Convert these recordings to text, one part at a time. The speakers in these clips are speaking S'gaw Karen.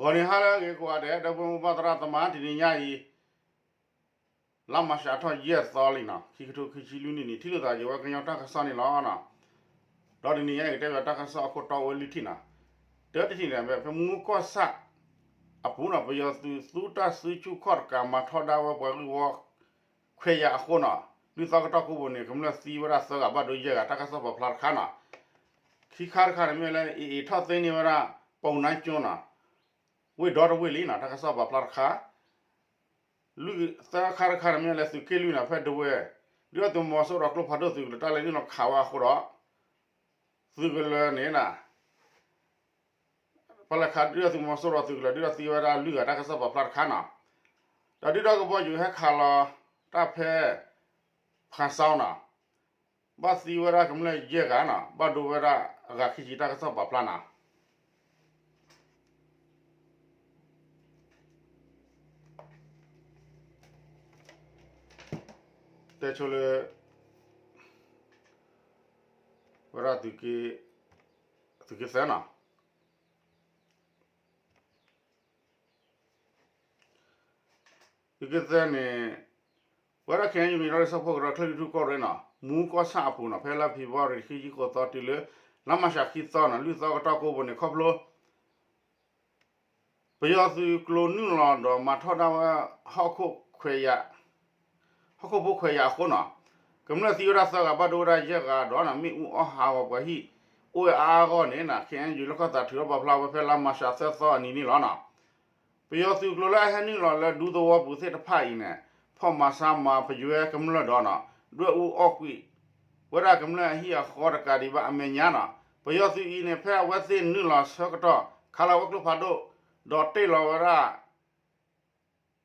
ဂီၤနံၤဟါလၢအဂ့ၤကိးဂၤဒဲး ဒီပုၢ်ဝဲၢ်သရၣ်သမါ တနံၤညါအံၤ လါမၢ်ၡးထီၣ်ယဲၢ်သီလံနီၤ ခံကထိခံဆံလွံၢ်နံၣ်န့ၣ် ထံၣ်လိာ်သးယဝဲကညီတၢ်ကစီၣ်န့ၣ်လီၤ. ဒီးတနံၤညါအံၤ ကတဲဘၣ်တၢ်ကစီၣ်အခိၣ်တီအိၣ်ဝဲလွံၢ်ထံၣ်နီၤ. တၢတထံၣ်န့ၣ် ဖဲမူကီၢ်ဆၣ်အပူၤနီၤ ပယီၤသုးသူတၢ်စုဆူၣ်ခီၣ်တကး မၤထီဒါဝဲပှၤဂံၢ်ဝီ ခွဲးယာ်အဃိနီၤ ဒုၣ်သီကတီၢ်ကိးပူၤန့ၣ် ကမျၢၢ်သံဝဲဒၣ်သၢဂၤ ဘၣ်ဒိယဲၢ်ဂၤ တၢ်ကစီၣ်ပာ်ဖျါတခါနီၤ. ခံခါတခါန့ၣ်မ့ၢ်လၢ အ့ၣ်အ့ၣ်ထီၣ်သ့န့ၢ်ဝဲဒၣ် ပူၤနါကၠိနီၤ ဝ့ၢ်ဒီတဝ့ၢ်လံနီၤ တၢ်ကစီၣ်ပာ်ဖျါတခါ. လွံၢ်သၢခါတခါန့ၣ်မ့ၢ်လၢသုးက့လွံၢ်နီၤ ဖဲဒဝဲၢ် ဒုၣ်ဒါသုးမီၤစိရိၤကျိဖးဒိၣ်သုးကလၢၤ တၢ်လဲၤနုာ်လီၤခးဝဲအဃိဒီး သုးကလၢၤန့ၣ် ပှၤလဲၤခးဒုၣ်ဒါသုးမီၤစိရိၤသုးကလၢၤ ဒုၣ်ဒါသံဝဲဒၣ်လွံၢ်ဂၤ တၢ်ကစီၣ်ပာ်ဖျါတခါနီၤ. ဒီးဒုၣ်ဒါကဘီယူၤဟဲခးလီၤတၢ်ဖဲ ဖၣ်စီနီၤ ဘၣ်သံဝဲဒၣ်ကမျၢၢ်ယဲၢ်ဂၤနီၤ ဘၣ်ဒိဝဲဒၣ်အဂၤခံဆံ တၢ်ကစီၣ်ပာ်ဖျါနီၤ. တဲဆိလၢ ဝဲဒၣ် သုးက့သၢနီၤ သုးက့သၢန့ၣ် ပဝဲဒၣ် ခဲအံၤ ကညီဒီကလုာ်စၢဖှိၣ်ကရၢ ကၠီၢ်လွံၢ်ထူၣ်ကီၢ်ရ့ၣ်နီၤ မူကီၢ်ဆၣ်အပူၤနီၤ ဖဲလါဖ့ၤဘြူၤအါရံၤ ခံဆံဃိးသီတုၤလၢ လါမၢ်ၡးခံသီနီၤ လွံၢ်သီကတီၢ်ကိးပူၤန့ၣ် ခီဖျိ ပယီၤသုးကျိၤနုာ်လီၤဒီးမၤထီဒါဝဲ ဟီၣ်ခိၣ်ခွဲးယာ် ဟီၣ်ခိၣ်ဖိခွဲးယာ်အဃိနီၤ ကမျၢၢ်သံဝဲဒၣ်သၢဂၤ ဘၣ်ဒိဝဲဒၣ်ယဲၢ်ဂၤဒီး မ့ၣ်အူအီၣ်ဟးဂီၤပှၤဟံၣ် အိၣ်ဝဲအါအါဂီၢ်န့ၣ် ခဲအံၤ လၢၢ်ခီၣ်သးထုးထီၣ်ပာ်ဖျါဝဲဖဲလါမၢ်ၡးသၢသီအနံၤန့ၣ်လီၤ. ပယီၤသုးကျိၤလၢအဟဲနုာ်လီၤလၢဒူသဝီပူၤသ့ၣ်တဖၣ်အံၤန့ၣ် ဖီၣ်မၤဆါမၤပယွဲကမျၢၢ်ဒီးနီၤ ဒွဲၣ်အူအီၣ်ကွံာ် ဝဲဒၣ်ကမျၢၢ်အဟံၣ်အဃီတကးဒံးဘၣ်အမဲာ်ညါနီၤ ပယီၤသုးအံၤန့ၣ် ဖဲအဝဲသ့ၣ်နုာ်လီၤဆၢကတီၢ် ခးလီၤဝဲကျိဖးဒိၣ် ဒီးတ့ၢ်လီၤဝဲဒၣ်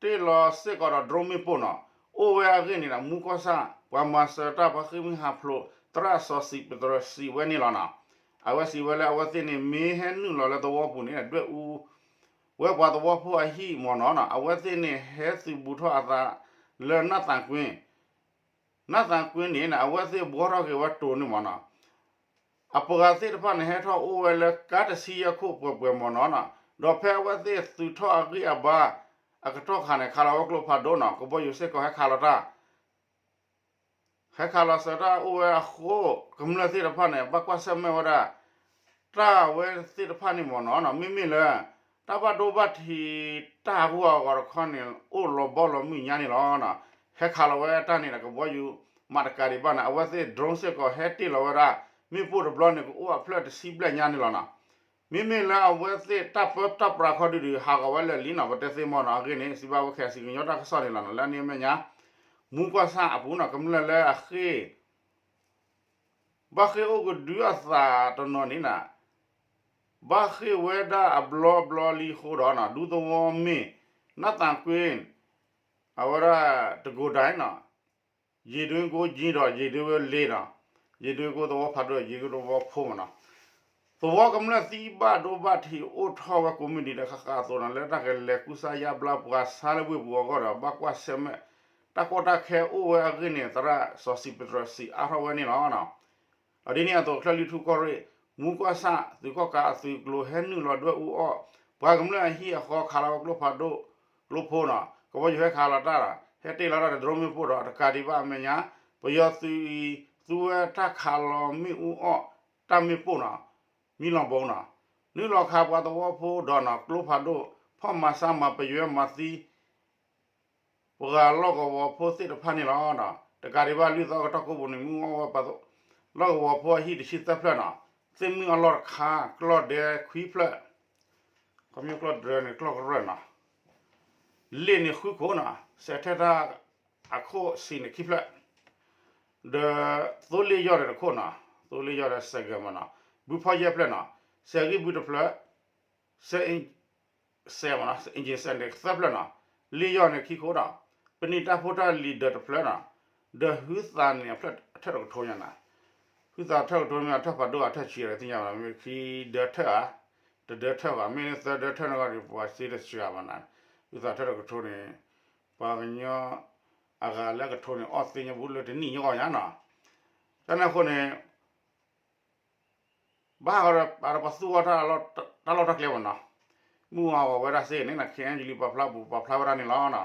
တ့ၢ်လီၤစ့ၢ်ကီးဒီး drone မ့ၣ်ပိၢ်နီၤ အိၣ်ဝဲအဂ့ၢ်န့ၣ်ဒီး မူကီၢ်ဆၣ် ပှၤမၤစၢၤတၢ် ပှၤဃ့ၢ်မှံဟးဖျိး သရၣ်စီၤစံးပတြၢၤစံးဝဲန့ၣ်လီၤနီၤ အဝဲစံးဝဲလၢအဝဲသ့ၣ်န့ၣ် မ့ၢ်ဟဲနုာ်လီၤလၢသဝီပူၤန့ၣ် ဒွဲၣ်အူ ဝဲပှၤသဝီဖိအဟံၣ်မ့ၢ်နီၤနီၤ အဝဲသ့ၣ်န့ၣ် ဟဲသုးဘူးထီၣ်အသးလၢ နၢ်သးကွ့ နၢ်သးကွ့န့ၣ် အဝဲသ့ၣ်ဘှီထီၣ်က့ၤဝဲတိၤန့ၣ်မ့ၢ်နီၤ အပှၤသ့ၣ်တဖၣ်န့ၣ် ဟဲထီၣ်အိၣ်ဝဲလၢကါတဆံယဲၢ်ခိၣ်ပှဲၤပှဲၤမ့ၢ်နီၤနီၤ ဒီးဖဲအဝဲသ့ၣ်သုးထီၣ်အဂံၢ်အဘါ အကတီၢ်ခါန့ၣ် ခးလီၤဝဲကျိဖးဒိၣ်နီၤ ကဘီယူၤစ့ၢ်ကီးဟဲခးလီၤတၢ် ဟဲခးလီၤစၢၤတၢ်အိၣ်ဝဲအဃိ ကမျၢၢ်သ့ၣ်တဖၣ်န့ၣ် ဘၣ်ကွၢ်ဆၢၣ်မဲာ်ဝဲဒၣ် တၢ်ဝဲသ့ၣ်တဖၣ်န့ၣ်မ့ၢ်နီၤနီၤ မ့မ့ၢ်လၢ တၢ်ဘၣ်ဒိဘၣ်ထံးတၢ်ဟးဂူာ်ဟးဂီၤတခီန့ၣ် အိၣ်လီၤဘီလီၤမုၢ်ညါန့ၣ်လီၤ. ဟဲခးလီၤဝဲတၢ်န့ၣ်ဒီး ကဘီယူၤမးတကးဒံးဘၣ်န့ၣ် အဝဲသ့ၣ် drone စ့ၢ်ကီးဟဲတ့ၢ်လီၤဝဲဒၣ် မ့ၣ်ပိၢ်တဘျီန့ၣ် ကအိၣ်အဖျၢၣ်တဆံဘျဲၣ်ညါန့ၣ်လီၤနီၤ. မ့မ့ၢ်လၢအဝဲသ့ၣ်တၢ်ပၢတၢ်ပြးခီဒုဒု ဟးဂီၤဝဲလၢာ်လံနီၤ ပတဲသ့မ့ၢ်နီၤ အဂ့ၢ်န့ၣ် စံးဘၣ်ဝဲ ခဲစံး ကညီတၢ်ကစီၣ်န့ၣ်လီၤနီၤ လၢအန့ၣ်အမဲာ်ညါ မူကီၢ်ဆၣ်အပူၤနီၤ ကမျၢၢ်လၢအဃ့ၢ် ဘၣ်ဃ့ၢ်အိၣ်ကဒုအသးတနီၤန့ၣ်နီၤ ဘၣ်ဃ့ၢ်ဝဲဒၣ်အဘျီဘျီလံအဃိဒီးနီၤ ဒူသဝီမ့ၢ် နၢ်သးကွ့ အဝဲဒၣ်တကိးဒၣ်နီၤ ယ့ၢ်ဒွ့ကိကၠံဒီး ယ့ၢ်ဒွ့ဝဲလ့ဒီး ယ့ၢ်ဒွ့ကိသဝီဖးဒိၣ် ယ့ၢ်ဒွ့ကိသဝီဖိမ့ၢ်နီၤ သဝီကမျၢၢ်သံဘၣ်ဒိဘၣ်ထံးအိၣ်ထီၣ်ဝဲကိးမုၢ်နံၤဒီး ဃၣ်ဃၣ်အသိးနီၤ လၢတၢ်ကလဲၤကူစါယါဘျါပှၤဆါလၢဝ့ၢ်ပူၤအဂီၢ်ဒီး ဘၣ်ကွၢ်ဆၢၣ်မဲာ် တၢ်ကီတၢ်ခဲအိၣ်ဝဲအဂ့ၢ်န့ၣ် သရၣ်စီၤစံးပတြၢၤစံးအါထီၣ်ဝဲန့ၣ်လီၤ. ဒီးဒ်န့ၣ်အသိး ကၠီၢ်လွံၢ်ထူၣ်ကီၢ်ရ့ၣ် မူကီၢ်ဆၣ် သုးကီၣ်ကးအသုးကျိၤဟဲနုာ်လီၤဒွဲၣ်အူအီၣ် ပှၤကမျၢၢ်အဟံၣ်အဃီ ခးလီၤဝဲကျိဖးဒိၣ် ကျိဖိနီၤ ကဘီယူၤဟဲခးလီၤတၢ် ဟဲတ့ၢ်လီၤတၢ်ဒီး drone မ့ၣ်ပိၢ်ဒီး တကးဒံးဘၣ်အမဲာ်ညါ ပယီၤသုးအံၤ သူဝဲတၢ်ခးလီၤမ့ၣ်အူအီၣ် တၢ်မ့ၣ်ပိၢ်နီၤ မံလီၤဘီနီၤ နုာ်လီၤခးပှၤသဝီဖိဒီးနီၤ ကျိဖးဒိၣ် ဖီၣ်မၤဆါမၤပယွဲမၤသံ ပှၤလီၢ်ကဝီၤဖိသ့ၣ်တဖၣ်န့ၣ်လီၤ. တကးဒံးဘၣ် လွံၢ်သီကတီၢ်ကိးပူၤန့ၣ် မ့ၣ်အူအီၣ်ဝဲပှၤ လီၢ်ကဝီၤဖိအဟံၣ်တဆံသၢဖျၢၣ်နီၤ သ့ၣ်မုၢ်အလီၢ်တခါ ကျီၢ်ဒဲခွံဖျၢၣ် ခီဖျိကျီၢ်ဒဲန့ၣ် ကျီၢ်ကရၢၢ်နီၤ လ့ၣ်န့ၣ်ဃုခိၣ်နီၤ စဲးထဲတၢ်အခိၣ်ဆံးန့ၣ်ခံဖျၢၣ် ဒီး သိလ့ၣ်ယီၢ်န့ၣ်တခိၣ်နီၤ သိလ့ၣ်ယီၢ်ဒီးစဲးဂဲၤမးနီၤ ဘုဖီၣ်ယဲၢ်ဖျၢၣ်နီၤ စဲးဂံၢ်ဘုတဖျၢၣ် စဲး စဲးမးနီၤ engine စဲးန့ၣ်သၢဖျၢၣ်နီၤ လ့ၣ်ယီၢ်န့ၣ်ခံခိၣ်နီၤ ပနံာ်တၢ်ဖိတၢ်လံၤဒၢးတဖျၢၣ်နီၤ ဒီးဟုသးန့ၣ်အဖျၢၣ်အထၢၣ်တကထိညါနီၤ ဟုသးထၢၣ်တကထိမ့ၢ်အထၢၣ်ဖးဒိၣ်အထၢၣ်ဆံးအီၤသ့ၣ်ညါဘၣ်နီၤ မ့ၢ်ခံဒၢးထၢၣ်ဧါ တဒၢးထၢၣ်ဘၣ် မ့ၢ်သၢဒၢးထၢၣ်န့ၣ်ဂီၢ်ဒီး ပှၤစ့တစှၤဘၣ်နီၤ ဟုသးထၢၣ်တကထိန့ၣ် ပှၤကညီ အဂၤလၢအကထိန့ၣ် အီၣ်သ့ၣ်ညါဘူးလၢတနံၣ်ညါဂီၢ်ညါနီၤ တၢ်န့ၣ်အဃိန့ၣ် ဘၣ်ဃးဒီးပှၤသူၣ်အီၣ်တၢ်လီၢ်တၢ်ကျဲမးနီၤ မုၢ်အါဂီၤဝဲဒၣ်စ့ၢ်န့ၣ် KNU ပာ်ဖျါပူၤ ပာ်ဖျါဝဲဒၣ်န့ၣ်လီၤနီၤ.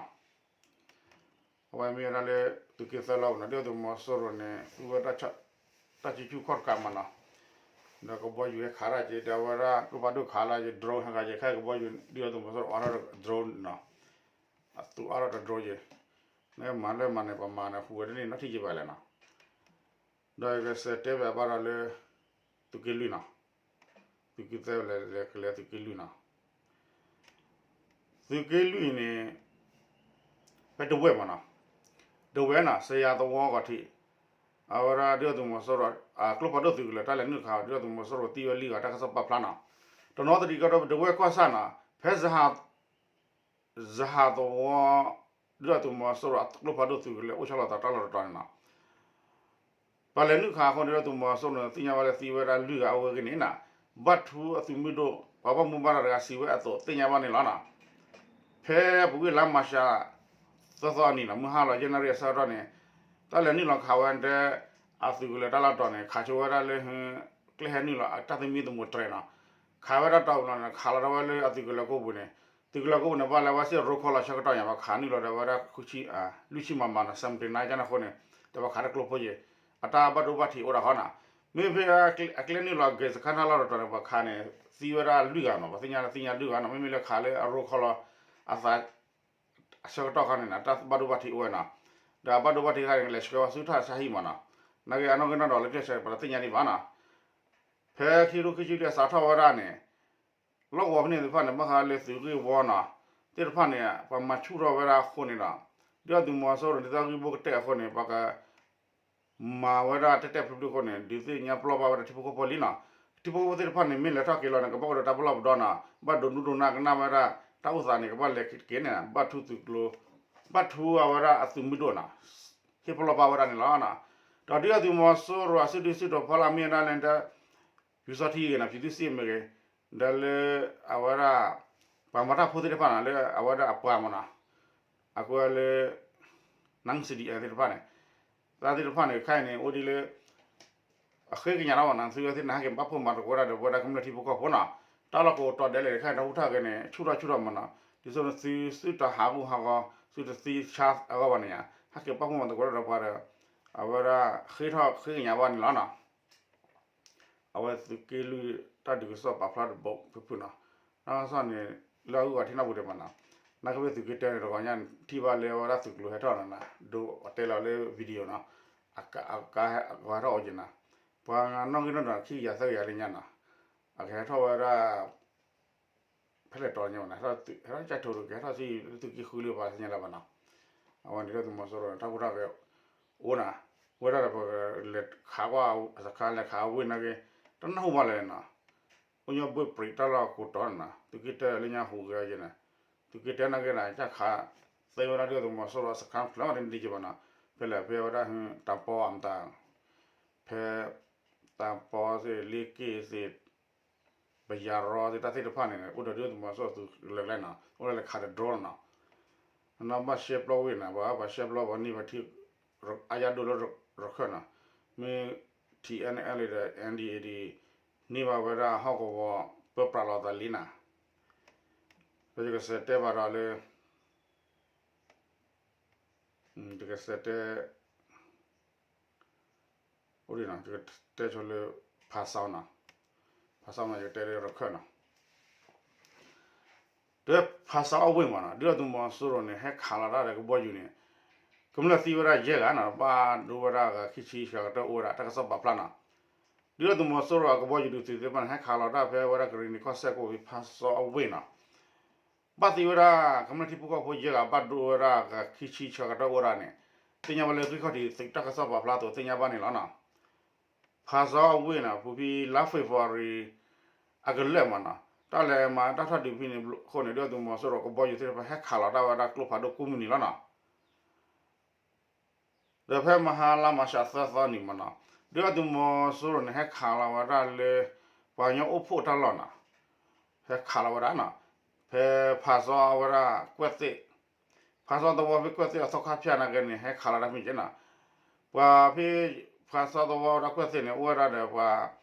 အဝဲမ့ၢ်ဝဲဒၣ်လၢ သုးက့သၢလီၢ်ပူၤနီၤ ဒုၣ်ဒါသုးမီၤစိရိၤန့ၣ် သူဝဲဒၣ် တၢ်စုဆူၣ်ခီၣ်တကးမးနီၤ, ဒီးကဘီယူၤဟဲခးတၢ်က့ၤ ဒီးအဝဲဒၣ်ကျိဖးဒိၣ်ခးလၢက့ၤ drone ဟဲခးက့ၤ ခဲကဘီယူၤ ဒုၣ်ဒါသုးမီၤစိရိၤအီၣ်ထီၣ်တ drone နီၤ, အသူအီၣ်ထီၣ်တ drone က့ၤ, နမၤလၢမၤန့ၣ် ပမၤန့ၣ် ဟူးဝဲတန့ၢ်နီတထံၣ်က့ၤဘၣ်လဲၣ်နီၤ. ဒီးယကစံးတဲဘၣ်ဘၣ်ဒီးလၢ သုးက့လွံၢ်နီၤ, သုးက့သၢလဲၤလဲၤကလဲၤသုးက့လွံၢ်နီၤ. သုးက့လွံၢ်န့ၣ် ဖဲဒဝဲၢ်မးနီၤ, ဒဝဲၢ်နီၤ စယၤသဝီဂီၤထံး, အဝဲဒၣ်ဒုၣ်ဒါသုးမီၤစိရိၤ အကျိဖးဒိၣ်သုးကလၢၤ တၢ်လဲၤနုာ်ခး ဒုၣ်ဒါသုးမီၤစိရိၤသံဝဲလွံၢ်ဂၤ တၢ်ကစီၣ်ပာ်ဖျါနီၤ. တနီသရံၣ်ကီၢ်ဒီး ဒဝဲၢ်ကီၢ်ဆၣ်နီၤ ဖဲ စဟးသဝီ ဒုၣ်ဒါသုးမီၤစိရိၤအကျိဖးဒိၣ်သုးကလၢၤ အိၣ်ဆီလီၤသးတၢ်လီၢ်တတီၤန့ၣ်နီၤ. ပှၤလဲၤနုာ်ခးအဃိန့ၣ် ဒုၣ်ဒါသုးမီၤစိရိၤန့ၣ် သ့ၣ်ညါဘၣ်လၢသံဝဲဒၣ်လွံၢ်ဂၤအဝဲဂ့ၤန့ၣ်နီၤ, ဘၣ်ထူအသုးမုၢ်ဒိၣ် ပှၤဘၣ်မူဘၣ်ဒါတဂၤစံးဝဲအသိးသ့ၣ်ညါဘၣ်န့ၣ်လီၤနီၤ. ဖဲပူၤကွံာ်လါမၢ်ၡး သၢသီအနံၤနီၤ မုၢ်ဟါလီၤယဲၢ်နၣ်ရံၣ်အဆၢကတီၢ်န့ၣ် တၢ်လဲၤနုာ်လီၤခးဝဲဒၣ် အသုးကလၢၤတၢ်လီၢ်တတီၤန့ၣ် ခးဆိဝဲဒၣ်လၢ ကျဲဟဲနုာ်လီၤအတၢ်သမံသမိးတြဲၤနီၤ, ခးဝဲဒၣ်တီၤပူၤလီၤန့ၣ် ခးလီၤဒၣ်ဝဲလၢအသုးကလၢၤကိးပူၤန့ၣ်, သုးကလၢၤကိးပူၤန့ၣ် ဘၣ်လၢဝဲစ့ၢ်ရိခီလီၤဆၢကတီၢ်ညါ ပှၤခးနုာ်လီၤဒၣ်ဝဲဒၣ် လွံၢ်ဆံမမနီၤ seventy nine ကန့ၣ်အဃိန့ၣ် ဒီးပှၤခးတၢ်ကျိဖိယ့ၣ် အတၢ်ဘၣ်ဒိဘၣ်ထံးအိၣ်ဒၣ်ဃီနီၤ. မ့ၢ်ဖဲအကျဲနုာ်လီၤဂ့ၤစခါတၢ်လီၢ်တတီၤန့ၣ် ပှၤခးန့ၣ် သံဝဲဒၣ်လွံၢ်ဂၤနီၤ, ပှၤသ့ၣ်ညါသ့ၣ်ညါလွံၢ်ဂၤနီၤ, မ့မ့ၢ်လၢခးလၢအရိခီလီၤအသး အဆၢကတီၢ်ခါန့ၣ်နီၤ တၢ်ဘၣ်ဒိဘၣ်ထံးအိၣ်ဝဲနီၤ, ဒီးအဘၣ်ဒိဘၣ်ထံးခါန့ၣ် လဲၤဆှၢဝဲဆူထၣ်ဆါဟံၣ်မးနီၤ, နာ်က့အနီၣ်ဂံၢ်နီၣ်ဒွးလၢကျဲဆၢ ပှၤတသ့ၣ်ညါဒံးဘၣ်နီၤ. ဖဲခံထိခံဆံလွံၢ်အစးထီၣ်ဝဲဒၣ်န့ၣ် လီၢ်ကဝီၤဖဲန့ၣ်သ့ၣ်တဖၣ်န့ၣ် ဘၣ်ဃးလၢသုးဂ့ၢ်ဝီနီၤ သ့ၣ်တဖၣ်န့ၣ် ပှၤမၤဆူၣ်ထီၣ်ဝဲဒၣ်အဃိန့ၣ်ဒီး ဒုၣ်ဒါသုးမီၤစိရိၤန့ၣ် တၢ်ဂ့ၢ်ဘိကတဲာ်အဃိန့ၣ် ပှၤက မၤဝဲဒၣ်တဲာ်တဲာ်ဖျုးဖျုးအဃိန့ၣ် ဒုးသ့ၣ်ညါပလီၢ်ဘၣ်ဝဲဒၣ်ထံဖိကီၢ်ဖိလံနီၤ. ထံဖိကီၢ်ဖိသ့ၣ်တဖၣ်န့ၣ် မ့ၢ်လဲၤထီၣ်က့ၤလီၤန့ၣ် ကဘၣ်အိၣ်ဒီးတၢ်ပလီၢ်ပဒီနီၤ, ဘၣ်ဒိးနူဒိးနၢ်ကနၣ်ဝဲဒၣ် တၢ်အိၣ်သးန့ၣ် ကဘၣ်လဲၤက့ၤန့ၣ် ဘၣ်ထူသုးကျိၤ ဘၣ်ထူအဝဲဒၣ်အသုးမုၢ်ဒိၣ်နီၤ ဟ့ၣ်ပလီၢ်ဘၣ်ဝဲဒၣ်န့ၣ်လီၤ. ဒီးဒုၣ်ဒါသုးမီၤစိရိၤအစုဒုၣ်စုတီၤဖီလာ်မ့ၢ်ဝဲဒၣ်လၢ ပျူစောထီးဂ့ၤနီၤ ပြည်သူ့စစ်မ့ၢ်ဂ့ၤ, ဒီးလၢ အဝဲဒၣ် ပှၤမၤတၢ်ဖိသ့ၣ်တဖၣ်နီၤ လၢအဝဲဒၣ်အပှၤမးနီၤ, အကွဲးလၢ နၢ် စီၣ်ဒံၣ်အဲၣ် သ့ၣ်တဖၣ်န့ၣ်, တၢ်သ့ၣ်တဖၣ်န့ၣ် ခဲအံၤန့ၣ် အိၣ်ဒ်လၢ အဃ့ကညးထီၣ်မးနီၤ သုဝဲသ့ၣ်န့ၣ် ဟဲက့ၤပာ်ဖှိၣ်မၤသကိးဝဲဒၣ်ဒီး ပဝဲဒၣ်ကမျၢၢ်ထံဖိကီၢ်ဖိနီၤ, တၢ်လီၢ်ကအိးတီၤဒဲးလဲၣ်တခါန့ၣ် တၢ်ဟူးတၢ်ဂဲၤန့ၣ် ဆူၣ်ထီၣ်ဆူၣ်ထီၣ်မးနီၤ, ဒ်သိးန့ၣ် သုသုတဟးဂူာ်ဟးဂီၤ သုတသံဆါအဂီၢ်ဘၣ်န့ၣ်ဧါ, ဟဲက့ၤပာ်ဖှိၣ်မၤသကိးတၢ်ဒီးပှၤဒီး အဝဲဒၣ်ဃ့ထီၣ်ဃ့ကညးဘၣ်န့ၣ်လီၤနီၤ. အဝဲသုးက့လွံၢ်တၢ်ဒုးကစီၣ်ပာ်ဖျါတဘိဖုၣ်ဖုၣ်နီၤ, တၢ်ကစီၣ်န့ၣ် လၢအဂုၤအဂၤထံၣ်နီၣ်ပူၤဒံးမးနီၤ, နာ်က့ဖဲသုးက့တၢန့ၣ် တဂီၤညါန့ၣ် ထံၣ်ဘၣ်လၢအဝဲဒၣ်သုးကျိၤဟဲထီၣ်နီၤနီၤ, ဒိးအတဲလီၤလၢ video နီၤ, အကါဟဲထီၣ်အီၤက့ၤနီၤ, ပှၤနီၣ်ဂံၢ်နီၣ်ဒွးခံကယၤသၢကယၤလၢညါနီၤ, အကဟဲထီၣ်ဝဲဒၣ် ဖဲလဲၣ်တီၤညါဘၣ်နီၤ, ဟဲထီၣ်ကၠဲးထိးတက့ၢ် ဟဲထီၣ်ဆံသုးက့ဃုလၢပှၤသ့ၣ်ညါလၢၤဘၣ်နီၤ, အဝဲန့ၣ်ဒုၣ်ဒါသုးမီၤစိရိၤန့ၣ် တၢ်ဟူးတၢ်ဂဲၤအိၣ်နီၤ, ဝဲဒၣ်ဒီးပလဲၤခးကွၢ်အစခါ လဲၤခးအဝ့ၢ်နာ်က့ တနၢ်ဟူဘၣ်လၢၤနီၤ, အိၣ်ညီဘှ့ၣ်ပြံးတၢ်လီၢ်ကိးတီၤနီၤ, သုးက့တၢလၢညါဟူးဂဲၤယဲၢ်နီၤ, သုးက့တၢနာ်က့ဒီး ကၢ်ခး သ့ဝဲဒၣ်ဒုၣ်ဒါသုးမီၤစိရိၤအစခါတဖျၢၣ်အီၤတန့ၢ်က့ၤဘၣ်နီၤ, ဖဲလဲၣ်ဖဲဝဲဒၣ် တၢ်ပီအမတၤ ဖဲ တၢ်ပီသ့ၣ် လ့က့ၣ်သ့ၣ် ပယၤရီသ့ၣ် တၢ်သ့ၣ်တဖၣ်န့ၣ် အိၣ်ဒီးဒုၣ်ဒါသုးမီၤစိရိၤသုးကလၢၤကျဲနီၤ အိၣ်လၢလဲၤခးဒီး drone နီၤ, နီၢ်ဘၣ်ရှဲပျီဝ့ၢ်နီၤ ပှၤဘၣ်ရှဲပျီပှၤန့ၢ်ပထံ အါယါဒိၣ်လၢရခၢၣ်နီၤ, မ့ၢ် ထံၣ်အဲၣ်အဲၣ်လ်ဒီး အန်ဒီၣ်အ့ၣ်ဒီၣ် န့ၢ်ဘၣ်ဝဲဒၣ်ဟီၣ်ကဝီၤ ပၢပြးလီၤသးလံနီၤ, ဒီးယကစံးတဲဘၣ်ဒီးလၢ ယကစံးတဲ အိၣ်ဒ်နီၤ ယကတဲဆိလၢ ဖးစီနီၤ, ဖးစီနီၤ ယကတဲလၢရခၢၣ်နီၤ, ဒီးဖးစီအဝ့ၢ်မးနီၤ ဒုၣ်ဒါသုးမီၤစိရိၤန့ၣ် ဟဲခးလီၤတၢ်ဒီးကဘီယူၤန့ၣ် ကမျၢၢ်သံဝဲဒၣ်ယဲၢ်ဂၤနီၤ ဘၣ်ဒိဝဲဒၣ်ဂၤခံဆံဆှဲကတၢၢ်အိၣ်ဝဲဒၣ် တၢ်ကစီၣ်ပာ်ဖျါနီၤ, ဒုၣ်ဒါသုးမီၤစိရိၤအကဘီယူၤဒုးသုးသ့ၣ်တဖၣ်န့ၣ် ဟဲခးလီၤတၢ်ဖဲဝဲဒၣ်ကရံၣ်နံၤကီၢ်စဲၣ်ကိးဖဲဖးစီအဝ့ၢ်နီၤ ဘၣ်သံဝဲဒၣ် ကမျၢၢ်ထံဖိကီၢ်ဖိယဲၢ်ဂၤ ဘၣ်ဒိဝဲဒၣ်ဂၤခံဆံဆှဲကတၢၢ်အိၣ်ဒၣ်န့ၣ် သ့ၣ်ညါဘၣ်လၢဂံၢ်ခီၣ်ထံးသုးတၢ်ကစီၣ်ပာ်ဖျါအသိးသ့ၣ်ညါဘၣ်န့ၣ်လီၤနီၤ. ဖးစီအဝ့ၢ်နီၤ ပူၤဖဲလါ February အကလၢာ်မးနီၤ တၢ်လဲၤမၤတၢ်ထီၣ်ဒုးဖဲန့ၣ်အဃိန့ၣ် ဒုၣ်ဒါသုးမီၤစိရိၤကဘီယူၤသ့ၣ်တဖၣ် ဟဲခးလီၤတၢ်ဝဲဒၣ်ကျိဖးဒိၣ်ကိးမုၢ်နံၤလီၤနီၤ. ဒီးဖဲမဟါလါမၢ်ၡးသၢသီနံၤမးနီၤ ဒုၣ်ဒါသုးမီၤစိရိၤန့ၣ် ဟဲခးလီၤဝဲဒၣ်လၢ ပှၤကညီအိၣ်ဖှိၣ်တၢ်လီၢ်နီၤ, ဟဲခးလီၤဝဲဒၣ်နီၤ, ဖဲဖးစီအဝဲဒၣ်ကွဲၣ်သ့ၣ်, ဖးစီသဝီဖဲကွဲၣ်သ့ၣ်အသီခါဖၠၣ်နာ်က့န့ၣ် ဟဲခးလီၤတၢ်မ့ၢ်က့နီၤ, ပှၤဖဲ ဖးစီသဝီဝဲဒၣ်ကွဲၣ်သ့ၣ်န့ၣ် အိၣ်ဝဲဒၣ်ဒီးပှၤ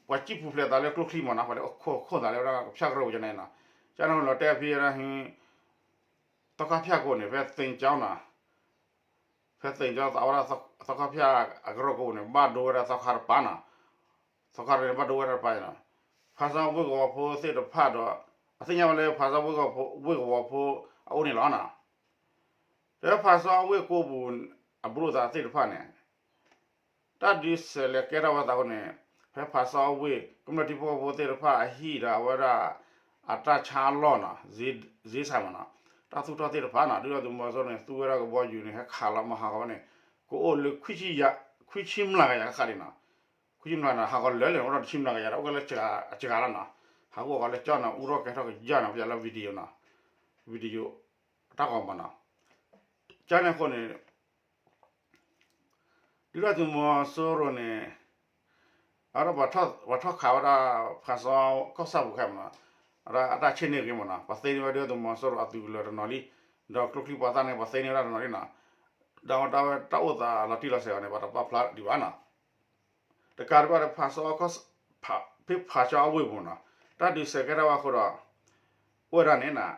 ပှၤ ပှၤစံၣ်ပူၤဖျဲးသးလၢကျိချံမ့ၢ်နီၤ, ပှၤလၢအခိၣ်သးလၢဝဲဒၣ်ကဖၠၣ်ကရၢၢ်ပူၤကန့ၣ်နီၤ, ကန့ၣ်လီၤတဲဖဲဒၣ် သီခါဖၠၣ်ကိးန့ၣ် ဖဲသ့ၣ်ကၠီနီၤ, ဖဲသ့ၣ်ကၠီအဝဲဒၣ်သီခါဖၠၣ်အကရၢၢ်ကိးန့ၣ် ဘၣ်ဒိဝဲဒၣ်သီခါတပၤနီၤ, သီခါန့ၣ်ဘၣ်ဒိဝဲဒၣ်တပၤနီၤ, ဖၣ်ဆၣ်ဝ့ၢ်ကဝီၤဖိသ့ၣ်တဖၣ်ဒီး အသ့ၣ်ညါဝဲလၢဖၣ်ဆၣ်ဝ့ၢ်ကဝီၤဖိ ဝ့ၢ်ကဝီၤဖိအအိၣ်န့ၣ်လီၤနီၤ, ဒီးဖၣ်ဆၣ်ဝ့ၢ်ကိးပူၤ အဘူးလိာ်သးသ့ၣ်တဖၣ်န့ၣ် တၢ်ဒုးဆဲးလဲၤကဲထီၣ်ဝဲသးအဃိန့ၣ် ဖဲဖၣ်ဆၣ်အဝ့ၢ် ကမျၢၢ်ထံဖိကီၢ်ဖိသ့ၣ်တဖၣ်အဟံၣ်ဒီးအဝဲဒၣ် အတၢ်ဆါအလီၢ်နီၤ, စ့ဆါမ့ၢ်နီၤ, တၢ်သူၣ်ထီၣ်သ့ၣ်တဖၣ်နီၤ, ဒုၣ်ဒါသုးမီၤစိရိၤန့ၣ် သူဝဲဒၣ်ကဘီယူၤန့ၣ် ဟဲခးလီၤမၤဟးဂီၤဝဲန့ၣ် ကအိၣ်လၢ ခွံဆံမျးကယၤဃၣ်ဃၣ်ဒံးနီၤ, ခွံဆံမျးကယၤ ဟးဂီၤလၢာ်လၢာ်န့ၣ် အိၣ်ဒီးတဆံမျးကယၤဒီး အိၣ်ကဲလၢအစှၤလီၤနီၤ, ဟးဂီၤလၢကၠီနီၤ အူထီၣ်ကဲထီၣ်ကယၢ်နီၤ ပယီၤလၢ video နီၤ, video တၢ်ဂီၤမ့ၢ်နီၤ, ကန့ၣ်အဃိန့ၣ် ဒုၣ်ဒါသုးမီၤစိရိၤန့ၣ် အဝဲဒၣ်ပှၤထီၣ်ခးဝဲဒၣ် ဖၣ်ဆၣ်ကီၢ်ဆၣ်ပူၤခဲမ့ၢ်နီၤ, အဝဲဒၣ်အတၢ်ဆ့ၣ်န့ၢ်ဂ့ၤမ့ၢ်နီၤ, ပှၤသ့န့ၢ်ဝဲဒုၣ်ဒါသုးမီၤစိရိၤအသုးကလၢၤတနီၤလံ, ဒီးကျိချံပှၤသၣ်န့ၣ် ပှၤသ့န့ၢ်ဝဲဒၣ်တနီၤလံနီၤ, ဒီးအဝဲဒၣ်တၢ်အိၣ်သးလီၤတံၢ်လီၤဆဲးအီၤန့ၣ် ပှၤတပာ်ဖျါဒံးဘၣ်နီၤ, တကးဒံးဘၣ်ဒီး ဖၣ်ဆၣ်ကီၢ် ဖဲဖၣ်ဆၣ်အဝ့ၢ်ပူၤနီၤ, တၢ်ဒုးဆဲးကဲထီၣ်ဝဲအဃိဒီး အိၣ်ဝဲဒၣ်န့ၣ်နီၤ,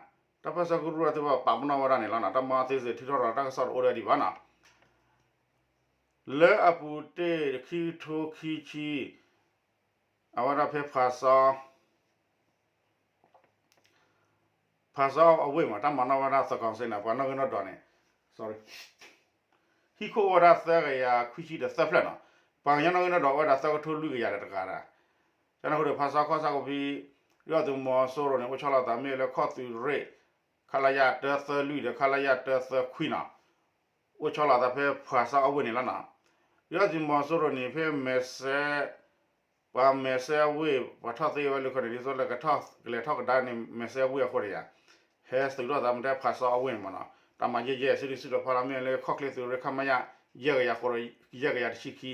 တၢ်ပၢၢ်ဆၢကရူၢ်သ့ၣ်တဖၣ်ပာ်ပနီၣ်ဝဲဒၣ်န့ၣ်လီၤနီၤ, တၢ်မၤသ့စ့ၢ်ထံထီၣ်ထီၣ်တၢ်ကစီၣ်တအိၣ်ဒံးဘၣ်နီၤ, လၢအပူၤတ့ၢ်ခံကထိခံဆံ အဝဲဒၣ်ဖဲဖၣ်ဆၣ် ဖၣ်ဆၣ်အဝ့ၢ်မ့ၢ် တၢ်မၤနီၣ်ဝဲဒၣ်သကိးစ့န့ၣ် ပှၤနီၣ်ဂံၢ်နီၣ်ဒွးန့ၣ် ဟံၣ်ခိၣ်အိၣ်ဝဲဒၣ်သၢကယၤခွံဆံဒီးသၢဖျၢၣ်နီၤ, ပှၤကညီနီၣ်ဂံၢ်နီၣ်ဒွးအိၣ်ဝဲဒၣ်သၢကထိလွံၢ်ကယၤဒီးတဂၤဒၣ်, ကန့ၣ်အဃိဒီး ဖၣ်ဆၣ်ကီၢ်ဆၣ်ကိးဖံ ဒုၣ်ဒါသုးမီၤစိရိၤန့ၣ် အိၣ်ဆီလီၤသးမ့ၢ်လၢခီၣ်သုးရ့ၣ် ခလရ တၢသၢလွံၢ်ဒီး ခလရ တၢသၢခွံနီၤ, အိၣ်ဆီလီၤသးဖဲဖၣ်ဆၣ်အဝ့ၢ်န့ၣ်လီၤနီၤ, ဒုၣ်ဒါသုးမီၤစိရိၤန့ၣ် ဖဲမဲာ်စဲ ပှၤမဲာ်စဲအဝ့ၢ် ပှၤထီၣ်သ့ဝဲလၢခီန့ၣ် ဒ်သိးလၢကထီၣ်ကလဲၤထီၣ်ကဒါန့ၣ် မဲာ်စဲအဝ့ၢ်အဃိန့ၣ်ယါ, ဟဲသုးထီၣ်သးမ့ၢ်တဲဖၣ်ဆၣ်အဝ့ၢ်န့ၣ်မ့ၢ်နီၤ, တၢ်မၤယဲၢ်ယဲၢ် စုဒုၣ်စုတီၤဖီလာ်မ့ၢ်လၢခီၣ်ချ့သုးရ့ၣ် ခမရ ယဲၢ်ကယၤဃိးဒီး ယဲၢ်ကယၤတဆံခံ